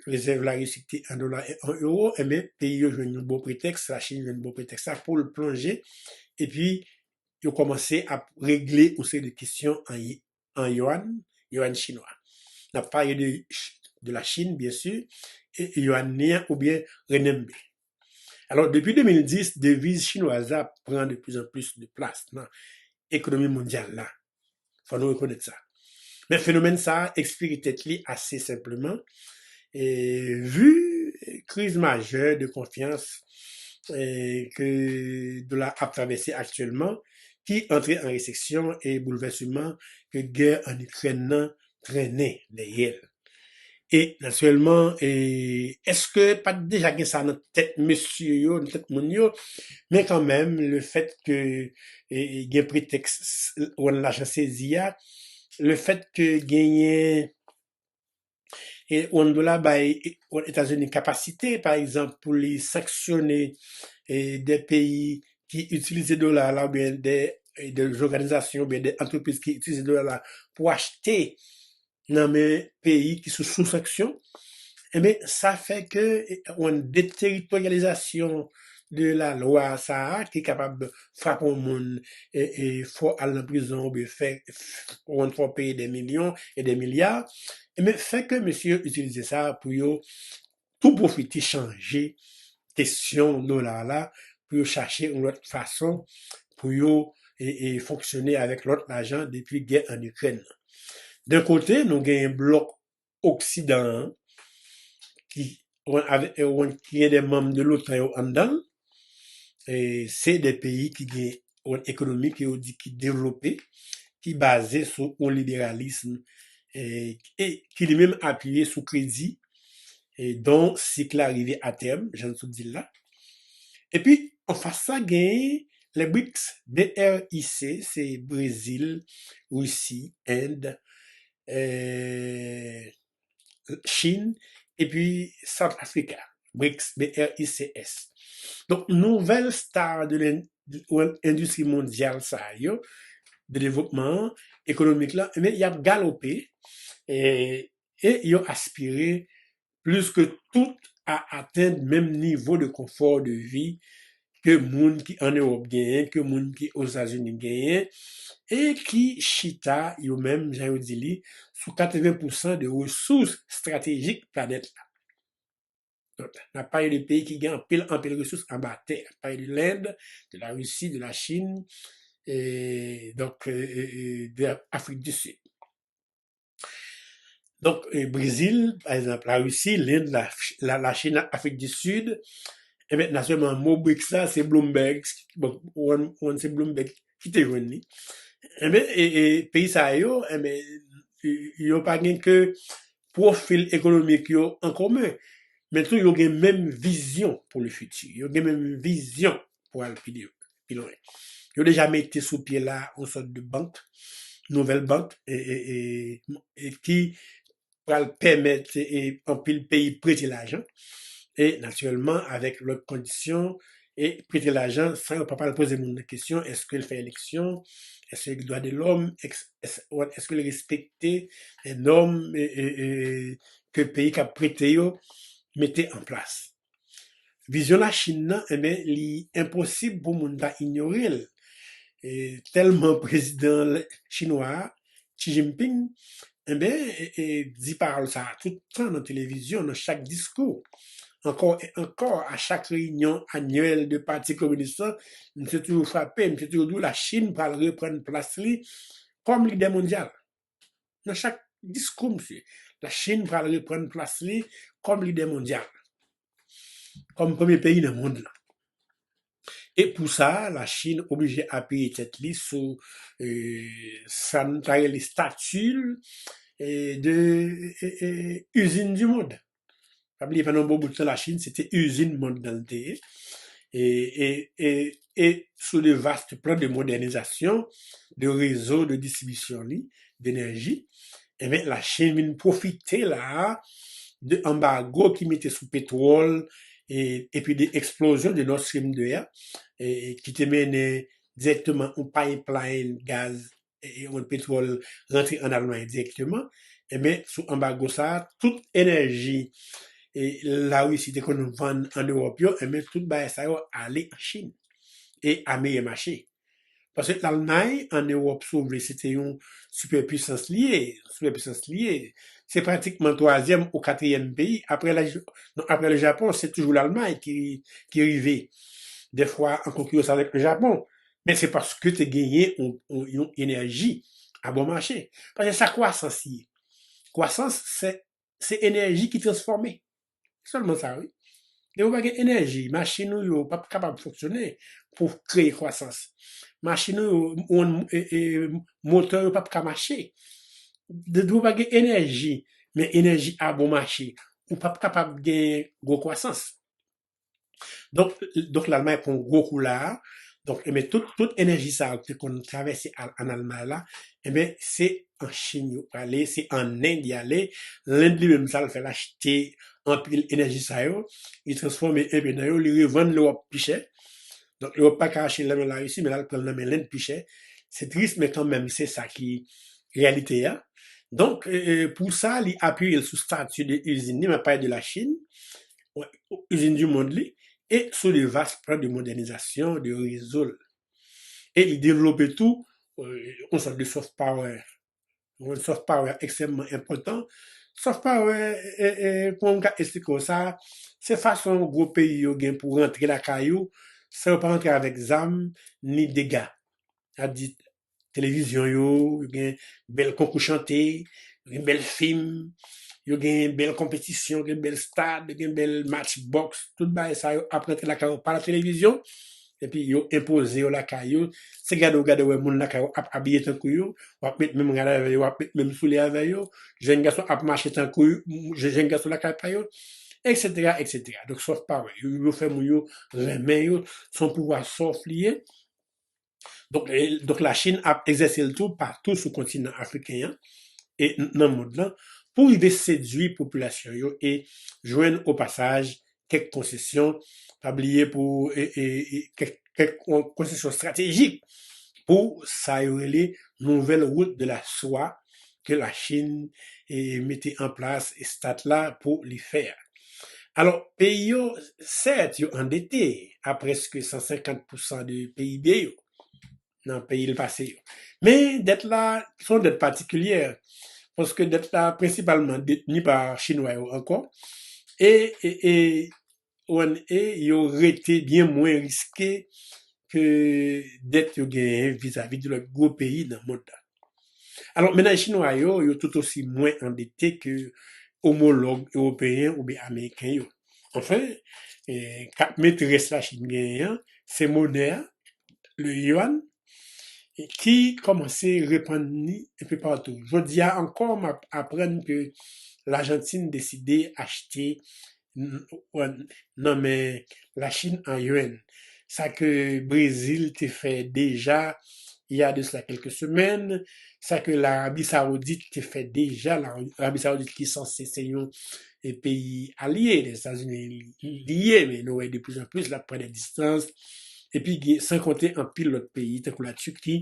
rezèv Larisi ki te an dola e an ewo, ebyen, peyi yo jwenn yon bon pretèks, Lachin jwenn bon pretèks la pou l plonje, epi yo kòmanse ap regle yon seri de kesyon an, an ywann, ywann chinwa. N ap pale de, de la Chine, bien sûr, e ywann li an oubyen renmenbi. Alò, depi de mil dis, deviz chinwaz la pran de plus en plus de plas nan ekonomi mondyal la. Fò nou rekonèt sa. Men fenomèn sa a eksplike tèt li ase senpleman. E, vu kriz majè de konfyans, e, ke dola ap travèse aktyèlman, ki antre an resesyon e boulvèsman ke gè an Ikrèn nan trennen dèyè l. E natirèlman, e, èske pa t deja gen sa nan tèt mesye yo, nan tèt moun yo? Men kanmenm, lefèt ke e, e, gen pretèks, w lajan sezi a, lefèt ke genyen e, w dola bay e, Etazini kapasite, pa egzanp, pou li sanksyone e, de peyi ki itilize dola la, oubyen de, e, de òganizasyon, oubyen de antrepriz ki itilize dola la pou achte nan men peyi ki sou, sou sanksyon, ebyen, sa fè ke e, yon deteritoryalizasyon de la lwa sa a, ki kapab frape yon moun e, e, fò al nan prizon oubyen fè, yon fò peye de milyon e de milya, ebyen, fè ke mesye yo itilize sa pou yo tou pwofite chanje kesyon dola la, pou yo chache yon lòt fason pou yo e, e, fonksyone avèk lòt lajan depi gè ann Ikrèn nan. D'un kote, nou genyen blòk oksidan an, ki, ki gen de manm de l'OTAN yo anndan l, e, se de peyi ki gen yon ekonomi ke yo di ki devlope, ki baze sou yon liberalism e, e ki li menm apiye sou kredi, e, dont cycle a arrivé à terme, jan n sot di l la. Epi, anfas sa, genyen le brics, B R I C, se Brezil, Risi, End, e, Chin, epi South Africa, brics, B R I C S. Donk, nouvèl star de lendistri mondyal sa yo, de devlopman ekonomik la, ebyen, y ap galope, e, e yo aspire plis ke tout a atenn menm nivo de konfò de vi ke moun ki ann Ewòp genyen, ke moun ki Ozetazini genyen, e ki chita, yo menm, jan yo di li, sou katreven pousan de resous estratejik planèt la. Donk, n ap pale de peyi ki gen anpil, anpil resous anba tè. N ap pale de Lend, de la Risi, de la Chin, e, donk, e, e, de Afrik di Sid. Donk, e, Brezil, pa egzanp, la Risi, Lend, la, la, la Chin, Afrik di Sid, ebyen, natirèlman, mo brics la, se Bloomberg, bon, ou konn, ou konn se Bloomberg ki te jwenn li. Ebyen, e, e, peyi sa yo, ebyen, yo pa gen ke pwofil ekonomik yo an komen, men tou yo gen menm vizyon pou le futur. Yo gen menm vizyon pou al pi de, pi lwen. Yo deja mete sou pye la yon sòt de bank, nouvèl bank, e, e, e, e ki pral pèmèt, e, anpil peyi prete lajan. E, natirèlman, avèk lòt kondisyon, e prete lajan san yo pa pral poze moun nan kesyon, èske l fè eleksyon, èske l gen dwa de lòm, èske, èske, èske l respekte, e, nòm, e, e, e, ke peyi k ap prete yo mete an plas. Vizyon Lachin nan, enben, li enposib pou moun ta inyore l. E, tèlman prezidan chinwa a, Xi Jinping, enben, e, e, di pawòl sa a tout tan nan televizyon, nan chak diskou. Ankò e ankò, a chak reyinyon anyèl de Pati Kominis lan, misye toujou frape, misye toujou di w Lachin pral reprann plas li kòm lidè mondyal. Nan chak diskou, misye, Lachin pral reprann plas li kòm lidè mondyal, kòm premye peyi nan mond lan. E pou sa, Lachin oblije apiye tèt li sou, e, sa n ta rele stati, e, de, e, e, izin di mond. Pa bliye, pandan yon bon bout tan, Lachin, se te izin mond lan l te ye. E, e, e, e sou de vast plan de modernizasyon de rezo de distribisyon li, denèji, enben, Lachin vin pwofite la a de anbago ki mete sou petwòl, e, epi de eksplozyon de Nord Stream de a, e, ki te mennen dirèkteman yon pipeline gaz, e, e, yon petwòl rantre ann Almay dirèkteman, enben, sou anbago sa a, tout enèji, e, Larisi te konn vann ann Ewòp yo, enben, tout bagay sa yo ale an Chin. E a meyè mache. Paske Lalmay, ann Ewòp, si w vle, se te yon sipèpwisans li ye, sipèpwisans li ye. Se pratikman twazyèm ou katriyèm peyi. Aprè la, non, aprè le Japon, se toujou Lalmay ki, ki rive. Dèfwa an konkirans avèk le Japon. Men se paske te genyen yon, yon, yon enèji a bon mache. Paske sa kwasans ye? Kwasans, se, se enèji ki transfòme. Sèlman sa, wi. Depi w pa gen enèji, machin ou yo p ap kapab fonksyone pou kreye kwasans. Machin ou yo, ou, e, e, motè yo p ap ka mache. Depi w pa gen enèji, men enèji a bon mache, ou p ap kapab gen gwo kwasans. Donk, donk Lalmay pran gwo kou la a. Donk, enben, tout, tout enèji sa yo ki te konn travèse al ann Almay la, enben, se an Chin yo prale, se an End y ale. Lend li menm sa l fè, l achte anpil enèji sa yo, li transfòme enpe nan yo, li revann Lewòp pi chè. Donk, Lewòp pa ka achte l nan men Larisi, men l al pran l nan men Lend pi chè. Se tris, men kanmenm, se sa ki reyalite a. Donk, e, e, pou sa, li apiye l sou stati de izin li, m ap pale de Lachin, izin di mond li, e sou de vas plan de modènizasyon de rezo l. E li devlope tou, e, yon sòt de soft power. Yon soft power ekstrèmman enpòtan. Soft power, e, e, kòman m ka esplike w sa, se fason gwo peyi yo gen pou rantre lakay ou, san yo pa rantre avèk zam ni dega. Sa di, televizyon yo, yo gen bèl konkou chante, yo gen bèl fim, yo gen bèl konpetisyon, yo gen bèl stad, yo gen bèl match bòks, tout bagay sa yo ap rantre lakay yo pa la televizyon, epi yo enpoze yo lakay yo. Se gade w gade w wè moun lakay ou ap abiye tankou yo, w ap met menm rad avè yo, w ap met menm soulye avè yo, jèn gason ap mache tankou yo, jèn gason lakay pa yo, et cetera, et cetera. Donk, soft power, yo, yo fè moun yo renmen yo, se yon pouvwa soft li ye. Donk, e, donk Lachin ap egzèse l tou patou sou kontinan afriken an e n- nan mond lan pou rive sedui popilasyon yo e jwenn o pasaj kèk konsesyon, pa bliye pou e, e, e, kèk, kèk kon- konsesyon estratejik pou sa yo rele nouvèl wout de la swa ke Lachin e, mete an plas e stat la pou li fè a. Alò, peyi yo, sèt, yo andete a prèske san senkant pousan de P I B yo nan peyi l pase yo. Men dèt la, se yon dèt patikilyè, paske dèt la prensipalman detni pa Chinwa yo ankò, e, e, e, e yo rete byen mwen riske ke dèt yo genyen vizavi de lòt gwo peyi nan mond la. Alò, mennaj chinwa yo, yo tout osi mwen andete ke omològ ewopeyen oubyen ameriken yo. Anfen, e, kat metrès Lachin genyen an, se monè a, le yuan, e ki kòmanse repann li enpe patou. Jodi a ankò, m ap aprann ke Lajantin deside achte n- nan men Lachin an yuan. Sa ke Brezil te fè deja il y a de cela quelques semaines, sa ke Larabi Sawoudit te fè deja, Larabi Sawoudit ki sanse se yon e, peyi alye Lèzetazini li ye, men nou wè de plus en plus l ap pran de distans. Epi gen, san konte anpil lòt peyi, tankou Latiki,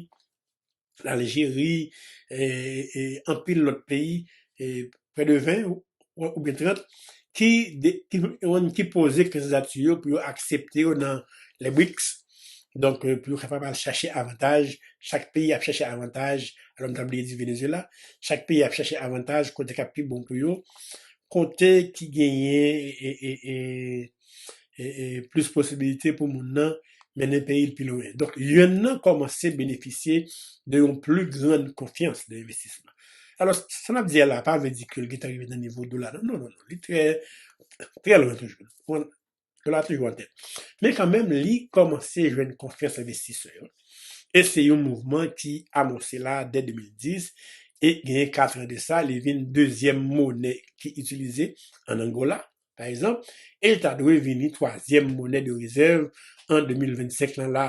Laljeri, e, e, anpil lòt peyi, e, prè de ven ou, oubyen trant, ki, de, ki, ki poze kandidati yo pou yo aksepte yo nan les brics. Donk, e, pou yo kapab al chache avantaj, chak peyi ap chache avantaj, alò m ta bliye di Venezuela, chak peyi ap chache avantaj kote k ap pi bon pou yo, kote ki genyen e, e, e, e, e, plis posibilite pou moun nan mennen peyi l pi lwen. Donk, yuan nan kòmanse benefisye de yon pli grann konfyans de envestisman. Alò, sa n ap di a la pa vle di ke l gentan rive nan nivo dola, non, non, non, non. Li trè, trè lwen toujou. Dola toujou an tèt. Men kanmenm, li kòmanse jwenn konfyans envestisè yo. E se yon mouvman ki amòse la dè de mil dis, e genyen kat an de sa, li vin dezyèm monè ki itilize an Angola, pa egzanp, e l ta dwe vini twazyèm monè de rezèv an de mil vennsenk lan la.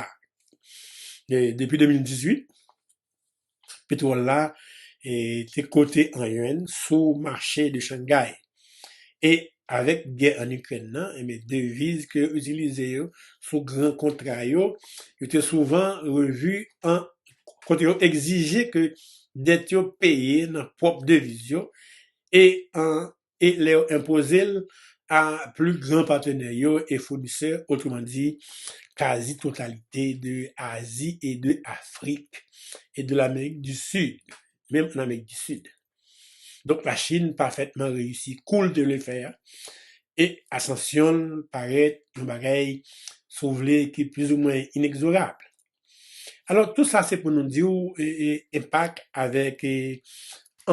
E depi de mil dizuit, petwòl la, e, te kote an yuan sou mache de Shanghai. E avèk gè an Ikrèn nan, enben, deviz ke yo itilize yo sou gran kontra yo, yo te souvan revi an, kote yo egzije ke dèt yo peye nan pwòp deviz yo, e an, e lè yo enpoze l a pli gran patnè yo e founisè, otreman di, kazi totalite de Azi e de Afrik e de Lamerik di Sid, menm an Amerik di Sid. Donk, Lachin pafètman reyisi kou l te vle fè a, e asansyon l parèt yon bagay, si w vle, ki plizoumwen inegzorab. Alò, tout sa se pou nou di w, e, e, enpak avèk, e,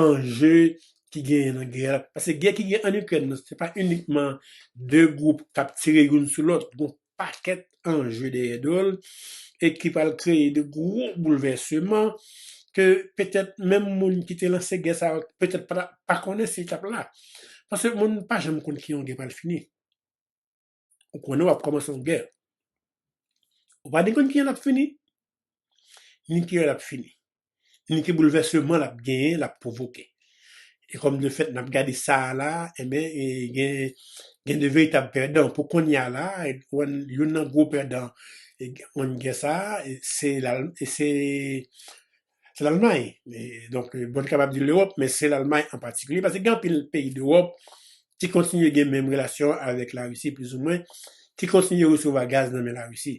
anje ki genyen nan gè a. Paske gè ki gen an Ikrèn nan, se pa inikman de gwoup k ap tire youn sou lòt. Gon pakèt anje dèyè do l e ki pral kreye de gwo boulvèseman ke petèt menm moun ki te lanse gè sa yo, petèt pa, pa konnen si l t ap la. Paske moun pa janm konn ki yon gè pral fini. Ou konnen w ap kòmanse yon gè. Ou pa ni konn ki jan l ap fini, ni ki lè l ap fini, ni ki boulvèsman l ap genyen, l ap pwovoke. E kòm de fèt, n ap gade sa a la, enben, e gen, gen de veritab pèdan. Pou kounye a la, e, youn nan gwo pèdan, e, yon gè sa a, e, se Lal-, e se se Lalmay. E, donk, bon, n kapab di Lewòp, men se Lalmay an patikilye, paske gen anpil peyi Lewòp ki kontinye gen menm relasyon avèk Larisi, plizoumwen, ki kontinye resevwa gaz nan men Larisi.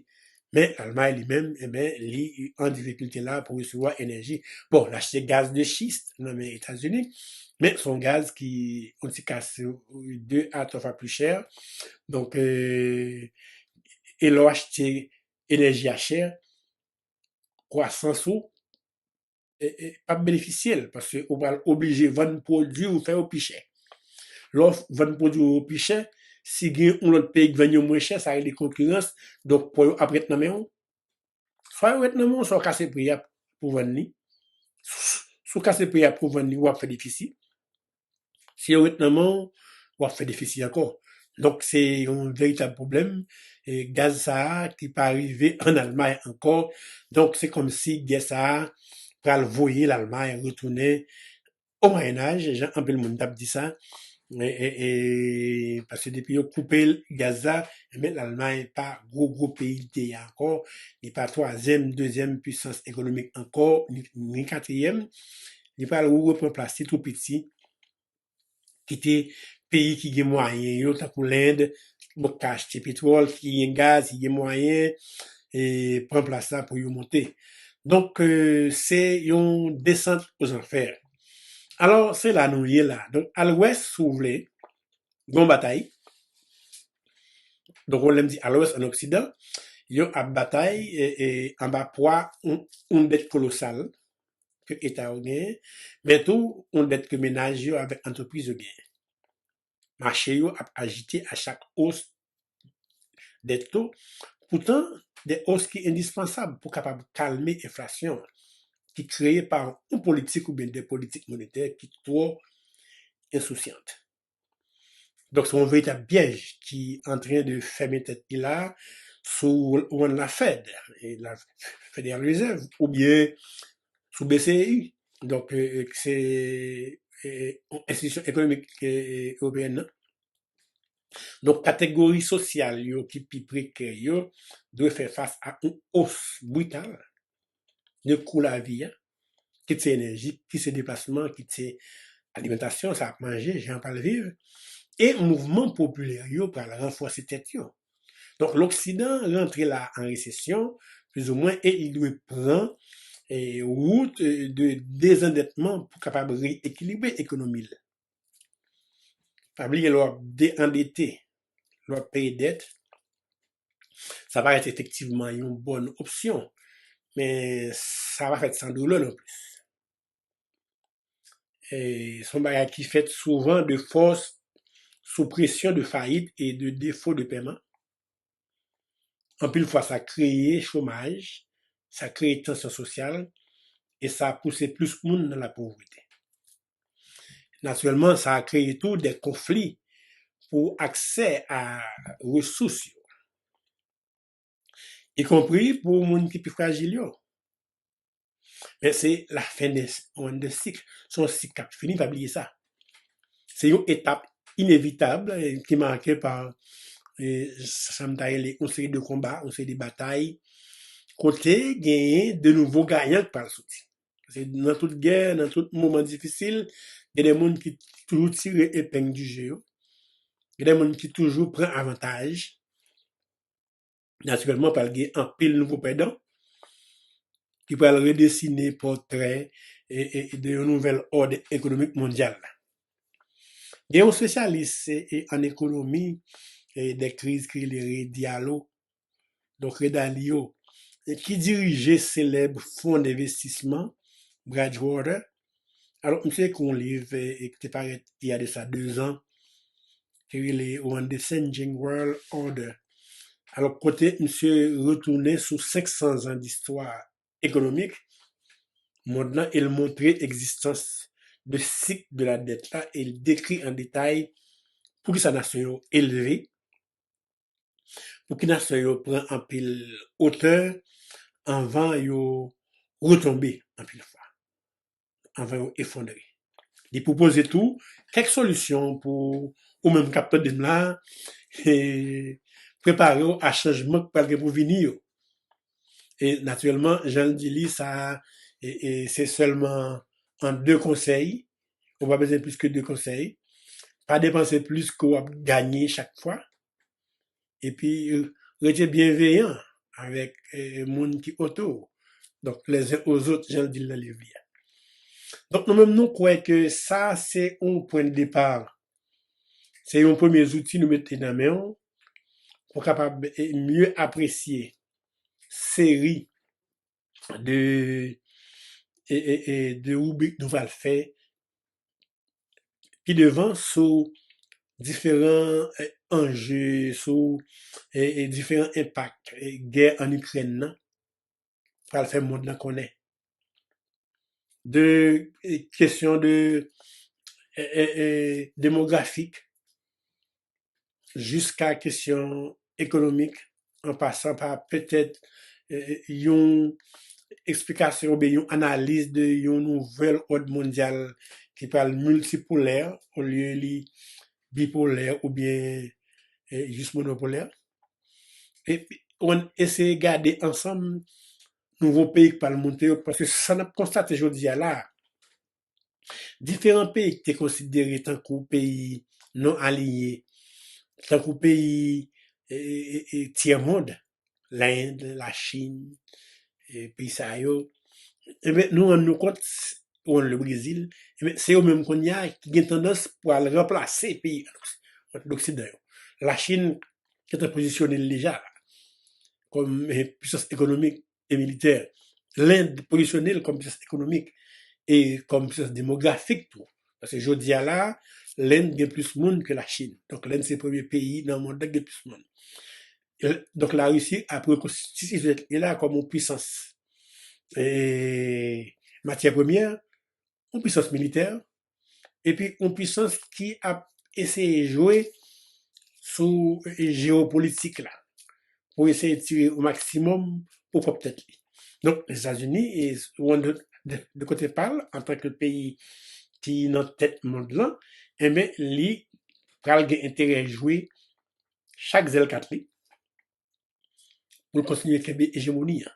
Men Lalmay li menm, enben, li an difikilte la pou resevwa enèji. Bon, l achte gaz de schiste nan men Etazini, men se yon gaz ki yon ti kas de a twa fwa pli chè. Donk, e, e lè w achte enèji a chè, kwasans ou, e, e, p ap benefisye l, paske ou pral oblije vann pwodui ou fè yo pi chè. Lè w vann pwodui ou pi chè, si gen yon lòt peyi k vann yo mwen chè, sa rele konkirans, donk pwa yo ap ret nan men w. Swa yo ret nan men w, swa w kase pri a pou vann li. Si w kase pri a pou vann li, w ap fè defisi. Si yo ret nan men w, w ap fè defisi ankò. Donk, se yon veritab pwoblèm. E gaz sa a ki pa rive ann Almay ankò. Donk, se kòmsi gè sa a pral voye Lalmay retounen o Mwayen Aj, jan anpil moun t ap di sa. E, e, e, paske depi yo koupe gaz la, enben, Lalmay pa gwo, gwo peyi l te ye ankò. Li pa twazyèm, dezyèm pisans ekonomik ankò, ni, ni katriyèm. Li pral repran plas li tou piti. Kite peyi ki gen mwayen yo, tankou Lend, bon, ka achte petwòl, ki gen gaz, ki gen mwayen, e pran plas la pou yo monte. Donk, e, se yon desant ozanfè. Alò, se la nou ye la. Donk, a lwès, si w vle, gen yon batay. Donk, lè m di a lwès, an oksidan, yo ap batay, e, e, anba pwa yon, yon dèt kolosal ke eta yo genyen, men tou yon dèt ke menaj yo avèk antrepriz yo genyen. Mache yo ap ajite a chak os dèt yo, poutan de os ki endispansab pou kapab kalme enflasyon ki kreye pa yon politik oubyen de politik monetè ki twò ensousyant. Donk, se yon veritab pyèj ki antren de fèmen tèt li la sou rann la Fed, e la Federal Reserve, oubyen sou B C E. Donk, e, e, se, e, yon enstitisyon ekonomik, e, e, ewopeyèn nan. Donk, kategori sosyal yo ki pi prekè yo dwe fè fas a yon os brital de kou lavi a, kit se enèji, kit se deplasman, kit se alimantasyon, sa ap manje, jan pral viv, e mouvman popilè yo pral ranfòse tèt yo. Donk, Loksidan rantre la an resesyon, plizoumwen, e li dwe pran, e, wout, e, de dezandètman pou kapab reyekilibre ekonomi l. Pa bliye, lè w ap de-, andete, lè w ap peye dèt, sa parèt efektivman yon bòn opsyon, men sa pa fèt san doulè non plis. E se yon bagay ki fèt souvan de fòs, sou presyon de fayit e de defo de pèman. Anpil fwa, sa kreye chomaj, sa kreye tansyon sosyal, e sa pouse plis moun nan lapovrete. Natirèlman, sa kreye tou de konfli pou aksè a resous yo, ikonpri pou moun ki pi frajil yo. Men se lafen de, de sik. Se yon sik k ap fini, pa bliye sa. Se yon etap inevitab, eh, ki make pa, eh, sa m ta rele yon seri de konba, yon seri de batay, kote genyen de nouvo gayan k pral soti. Paske nan tout gè, nan tout moman difisil, gen de moun ki toujou tire epeng di je yo. Gen de moun ki toujou pran avantaj. Natirèlman, pral gen anpil nouvo pèdan ki pral redesine pòtrè, e, e, de yon nouvèl òd ekonomik mondyal la. Gen yon espesyalis, e, e, an ekonomi, e, de kriz ki rele Ray Dalio, donk Ray Dalio, e, ki dirije selèb fon denvestisman Bridgewater. Alò, misye ekri yon liv, e, e, ki te parèt il y a de ça deux ans, ki rele When the Changing World Order. Alò, kote misye retounen sou senk san zan distwa ekonomik, mond lan e l montre egzistans de sik de la dèt la e l dekri an detay poukisa nasyon yo elve, pouki nasyon yo pran anpil otè anvan yo retonbe anpil fwa, anvan yo efondre. Li pwopoze tou kèk solisyon pou ou menm k ap tande m la, e prepare w a chanjman k pral gen pou vini yo. E natirèlman, jan l di li, sa, e, e, se sèlman an de konsèy. Ou pa bezwen plis ke de konsèy. Pa depanse plis ke w ap genyen chak fwa. Epi, rete byenveyan avèk, e, moun ki oto w. Donk, les uns aux autres, jan l di l nan liv li a. Donk, nou menm, nou kwè ke sa, se yon pwen de depa. Se yon premye zouti nou mete nan men w pou w kapab, e, mye apresye seri de, e, e, e, de ribrik nou pral fè pi devan sou diferan, e, anje, sou, e, e, diferan enpak, e, gè ann Ikrèn nan pral fè mond lan konnen. De, e, kesyon de, e, e, e, demografik, jiska kesyon ekonomik, an pasan pa petèt, e, e, yon eksplikasyon oubyen yon analiz de yon nouvèl òd mondyal ki pral miltipolè olye li bipolè oubyen, e, jis monopolè. E, w eseye gade ansanm nouvo peyi k pral monte yo, paske sa n ap konstate jodi a la, diferan peyi ki te konsidere tankou peyi non aliye, tankou peyi, e, e, e, e, tyè mond, Lend, Lachin, e, peyi sa yo, enben, nou rann nou kont, ou rann le Brezil, enben, se yo menm kounye a ki gen tandans pou al ranplase peyi Loksidan yo. Lachin gentan pozisyone l deja la, kòm, e, pisans ekonomik e militè. Lend pozisyone l kòm pisans ekonomik e kòm pisans demografik tou. Paske jodi a la, Lend gen plis moun ke Lachin. Donk, Lend se premye peyi nan mond lan ki gen plis moun. E, donk, Larisi ap rekonstitiye tèt li la kòm yon pisans, e, matyè premyè, yon pisans militè, epi yon pisans ki ap eseye jwe sou, e, jewopolitik la, pou eseye tire o maksimòm pou pwòp tèt li. Donk, Lèzetazini, e, ou wè de, de, de kote pa l, antanke peyi ki nan tèt mond lan, enben, li pral gen enterè jwe chak zèl kat li pou l kontinye kenbe ejemoni an.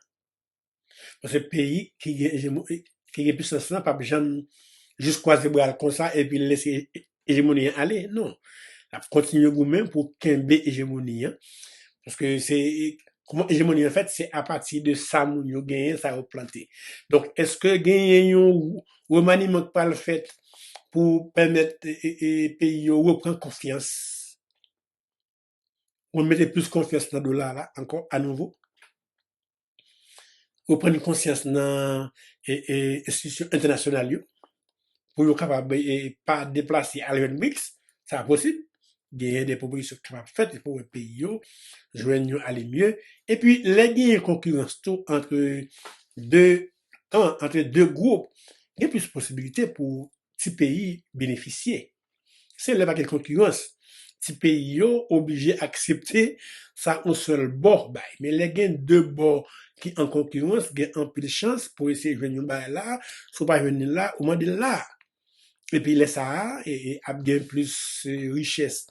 Paske peyi ki gen ejemo-, ki gen pisans lan p ap janm jis kwaze bra l konsa epi l lese ejemoni an ale. Non. L ap kontinye goumen pou kenbe ejemoni an. Paske se, kòman ejemoni an fèt, se apati de sa moun yo genyen, sa yo plante. Donk, èske genyen yon remaniman k pral fèt pou pèmèt, e, e, e, peyi yo reprann konfyans? Ou mete plis konfyans nan dola la ankò anouvo. Ou pran konsyans nan, e, e, enstitisyon entènasyonal yo pou yo kapab, e, pa deplase al jwenn brics, sa posib. Genyen de pwopozisyon ki kapab fèt pou wè peyi yo jwenn yon ale mye. Epi, lè genyen konkirans tou ant de kan, ant de gwoup, gen plis posibilite pou ti peyi benefisye. Se lè pa gen konkirans. Ti peyi yo oblije aksepte sa yon sèl bò bay. Men lè gen de bò ki an konkirans, gen anpil chans pou eseye jwenn yon bagay la, si w pa jwenn li la, ou mande l la. Epi lè sa a, e, e, ap gen plis, e, richès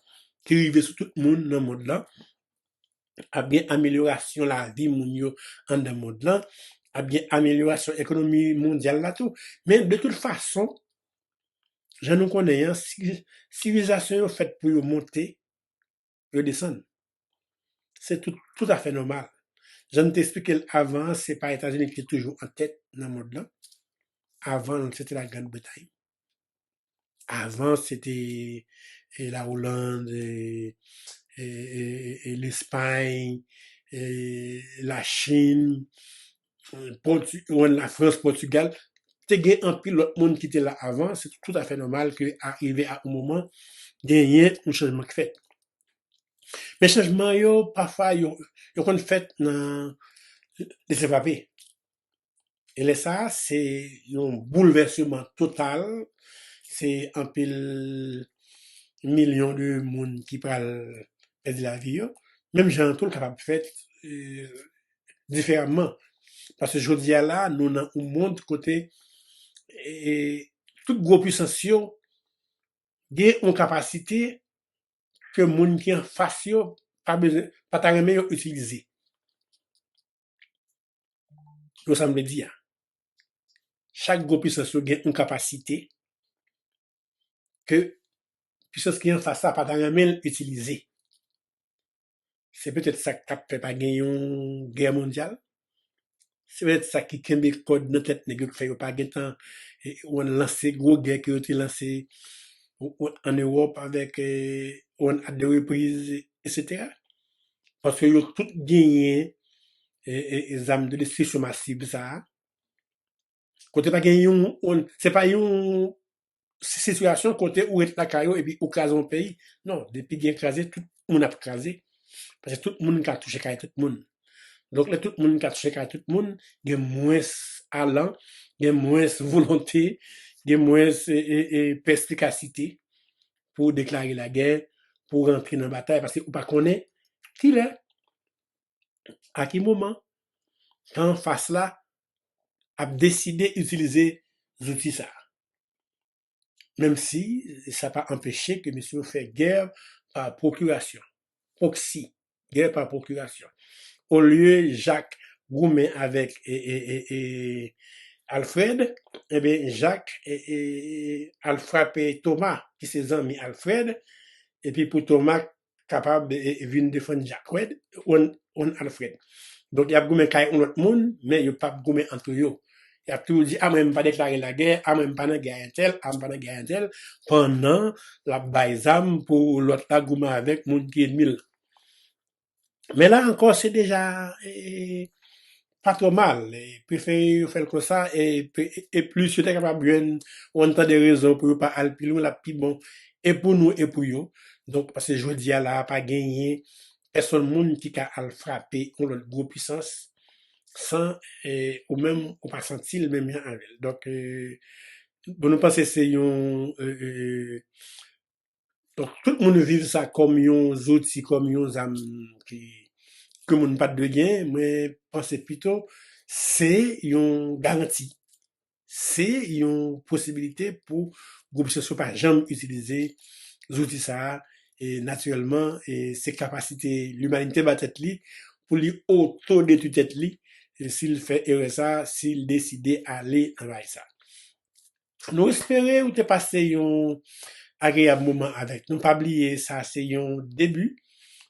ki rive sou tout moun nan mond lan. Ap gen amelyorasyon lavi moun yo anndan mond lan. Ap gen amelyorasyon ekonomi mondyal la tou. Men de tout fason, jan nou konnen an, si, sivilizasyon yo fèt pou yo monte, yo desann. Se tout, toutafè nòmal. Jan n te eksplike l avan an, se pa Etazini ki te toujou an tèt nan mond lan. Avan l, se te Lagrand Bretay. Avan, se te, e, Lawoland, e, e, e, e, Lespay, e, Lachin, e, Pòti-, Lafrans, Pòtigal. Te gen anpil lòt moun ki te la avan. Se toutafè nòmal ke a rive a yon moman, genyen yon chanjman k fèt. Men chanjman yo, pafwa, yo, yo konn fèt nan lese frape. E lè sa a, se yon boulvèsman total, se anpil milyon de moun ki pral pèdi lavi yo. Menm jan an tou, l kapab fèt, e, diferaman. Paske jodi a la, nou nan yon mond kote, e, tout gwo pisans yo gen yon kapasite ke moun ki anfas yo pa bezwen, pa ta renmen yo itilize. Yo sa m vle di a. Chak gwo pisans yo gen yon kapasite ke pisans ki anfas la pa ta renmen l itilize. Se petèt sa k t ap fè pa gen yon gè mondyal. Se petèt sa ki kenbe kòd nan tèt nèg yo, ki fè yo pa gentan, e, w lanse gwo gè ke yo te lanse, w, w, ann Ewòp avèk, e, w, a de repriz, etsetera. Paske yo tout genyen, e, e, e zam de destriksyon masiv sa a. Kote pa gen yon, yon, se pa yon si-, sitiyasyon kote ou ret lakay ou epi ou kraze yon peyi. Non, depi gen kraze, tout moun ap kraze. Paske tout moun ka touche kay tout moun. Donk, lè tout moun ka touche kay tout moun, gen mwens alan, gen mwens volonte, gen mwens, e, e, e, pèspikasite pou deklare lagè, pou rantre nan batay, paske ou pa konnen kilè, a ki moman, tan anfas la ap deside itilize zouti sa a. Menm si sa pa anpeche ke mesye yo fè gè pa pwokirasyon, proxy, gè pa pwokirasyon. Olye Jak goumen avèk, e, e, e, e, Alfred, ebyen, Jak, e, e, al frape Toma, ki se zanmi Alfred, epi pou Toma kapab, e, e, vin defann Jak, w, w, Alfred. Donk, y ap goumen kay yon lòt moun, men yo p ap goumen antre yo. Y ap toujou di, a mwen, m pa deklare lagè, a mwen, m pa nan gè a entèl, a m pa nan gè a entèl, pandan l ap bay zam pou lòt la goumen avèk moun ki ènmi l. Men la ankò, se deja, e, pa twò mal. E, prefere yo fè l konsa, e, pe-, e plis yo te kapab jwenn yon tan de rezon pou yo pa al pi lwen, l ap pi bon, e pou nou, e pou yo. Donk, paske jodi a la, pa genyen pèsonn moun ki ka al frape yon lòt gwo pisans san, e, ou menm ou pa santi l menm jan avè l. Donk, e, bon, nou panse se yon, e, e, donk, tout moun viv sa kòm yon zouti, kòm yon zam ki, ke moun pa t dwe gen. Mwen panse pito se yon garanti. Se yon posibilite pou gwo pisans yo pa janm itilize zouti sa a. E natirèlman, e se kapasite limanite ba tèt li pou li otodetwi tèt li, e si l fè erè sa a, si l deside ale nan bagay sa a. Nou espere ou te pase yon agreyab moman avèk nou. Pa bliye, sa se yon debi.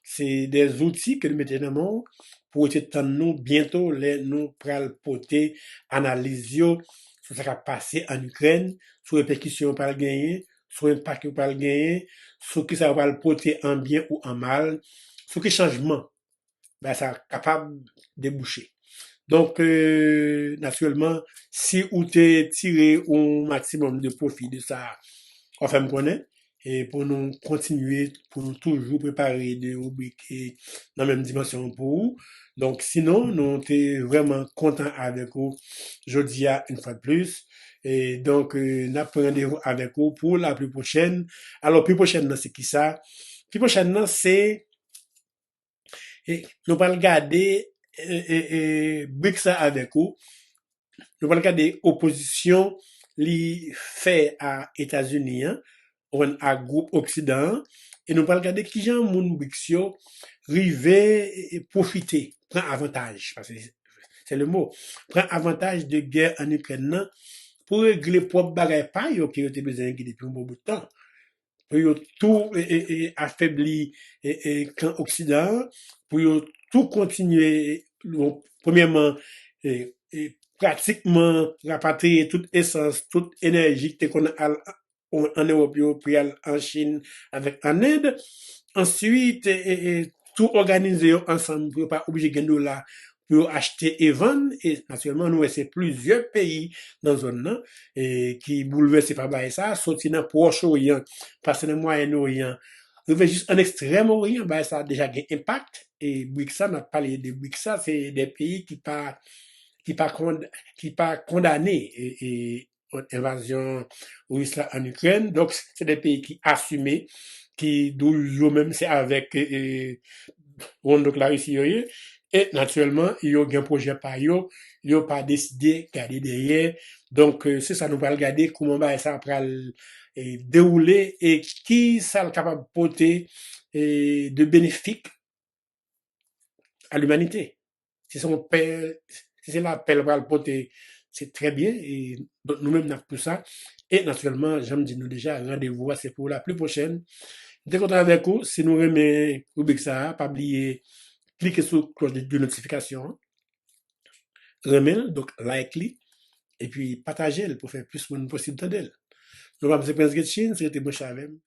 Se de zouti ke nou mete nan men w pou w te tann nou byento lè nou pral pote analiz yo sou sa k ap pase ann Ikrèn, sou repèkisyon yo pral genyen, sou enpak yo pral genyen, sou kisa yo pral pote an byen ou an mal, sou ki chanjman bagay sa kapab debouche. Donk, e, natirèlman, si ou te tire yon maksimòm de pwofi de sa, w ap fè m konnen, e pou nou kontinye, pou nou toujou prepare de ribrik, e, nan menm dimansyon pou ou. Donk, sinon, nou te vrèman kontan avèk ou jodi a, yon fwa de plis. E donk, e, n ap pran randevou avèk ou pou la pli pwochèn. Alò, pli pwochèn nan, se kisa? Pli pwochèn nan, se E nou pral gade, e, e, e, briks la avèk ou. Nou pral gade opozisyon li fè a Etazini an, ou konprann, a gwoup Oksidan an. E nou pral gade kijan moun briks yo rive, e, e, pwofite, pran avantaj, paske se le mo, pran avantaj de gè ann Ikrèn nan pou regle pwòp bagay pa yo ke yo te bezwen regle depi yon bon bout tan. Pou yo tou, e, e, e, afebli, e, e, kan Oksidan an, pou yo tou kontinye, bon, premyèman, e, e, pratikman rapatriye tout esans, tout enèji ki te konn al an, an Ewòp yo, pou y al an Chin avèk an End. Answit, e, e, e, tou òganize yo ansanm pou yo pa oblije gen dola pou yo achte e vann. E natirèlman, nou wè se plizyè peyi nan zòn nan, e, ki boulvèse pa bagay sa, soti nan Pwòch Oryan, pase nan Mwayen Oryan, rive jis an Ekstrèm Oryan, bagay sa deja gen enpak. E briks la, n ap pale de briks la, se de peyi ki pa ki pa, ki pa kondane envazyon Ris la ann Ikrèn. Donk, se de peyi ki asime, ki di w yo menm se avèk wonn, donk, Larisi yo ye. E natirèlman, yo gen pwojè pa yo, yo pa deside gade dèyè. Donk, se sa nou pral gade, kouman bagay sa pral dewoule e ki sa l kapab pote de benefik a limanite. Si se yon pèl, si se lapè l pral pote, se trè byen. E donk, nou menm n ap pou sa. E natirèlman, jan m di nou deja, randevou a se pou la pli pwochèn. M te kontan avèk ou. Si nou renmen ribrik sa a, pa bliye klike sou klòch de, de notifikasyon an. Renmen l, donk like li, epi pataje l pou fè plis moun posib tande l. Non pa m se Prince Getchin, se rete branche avè m.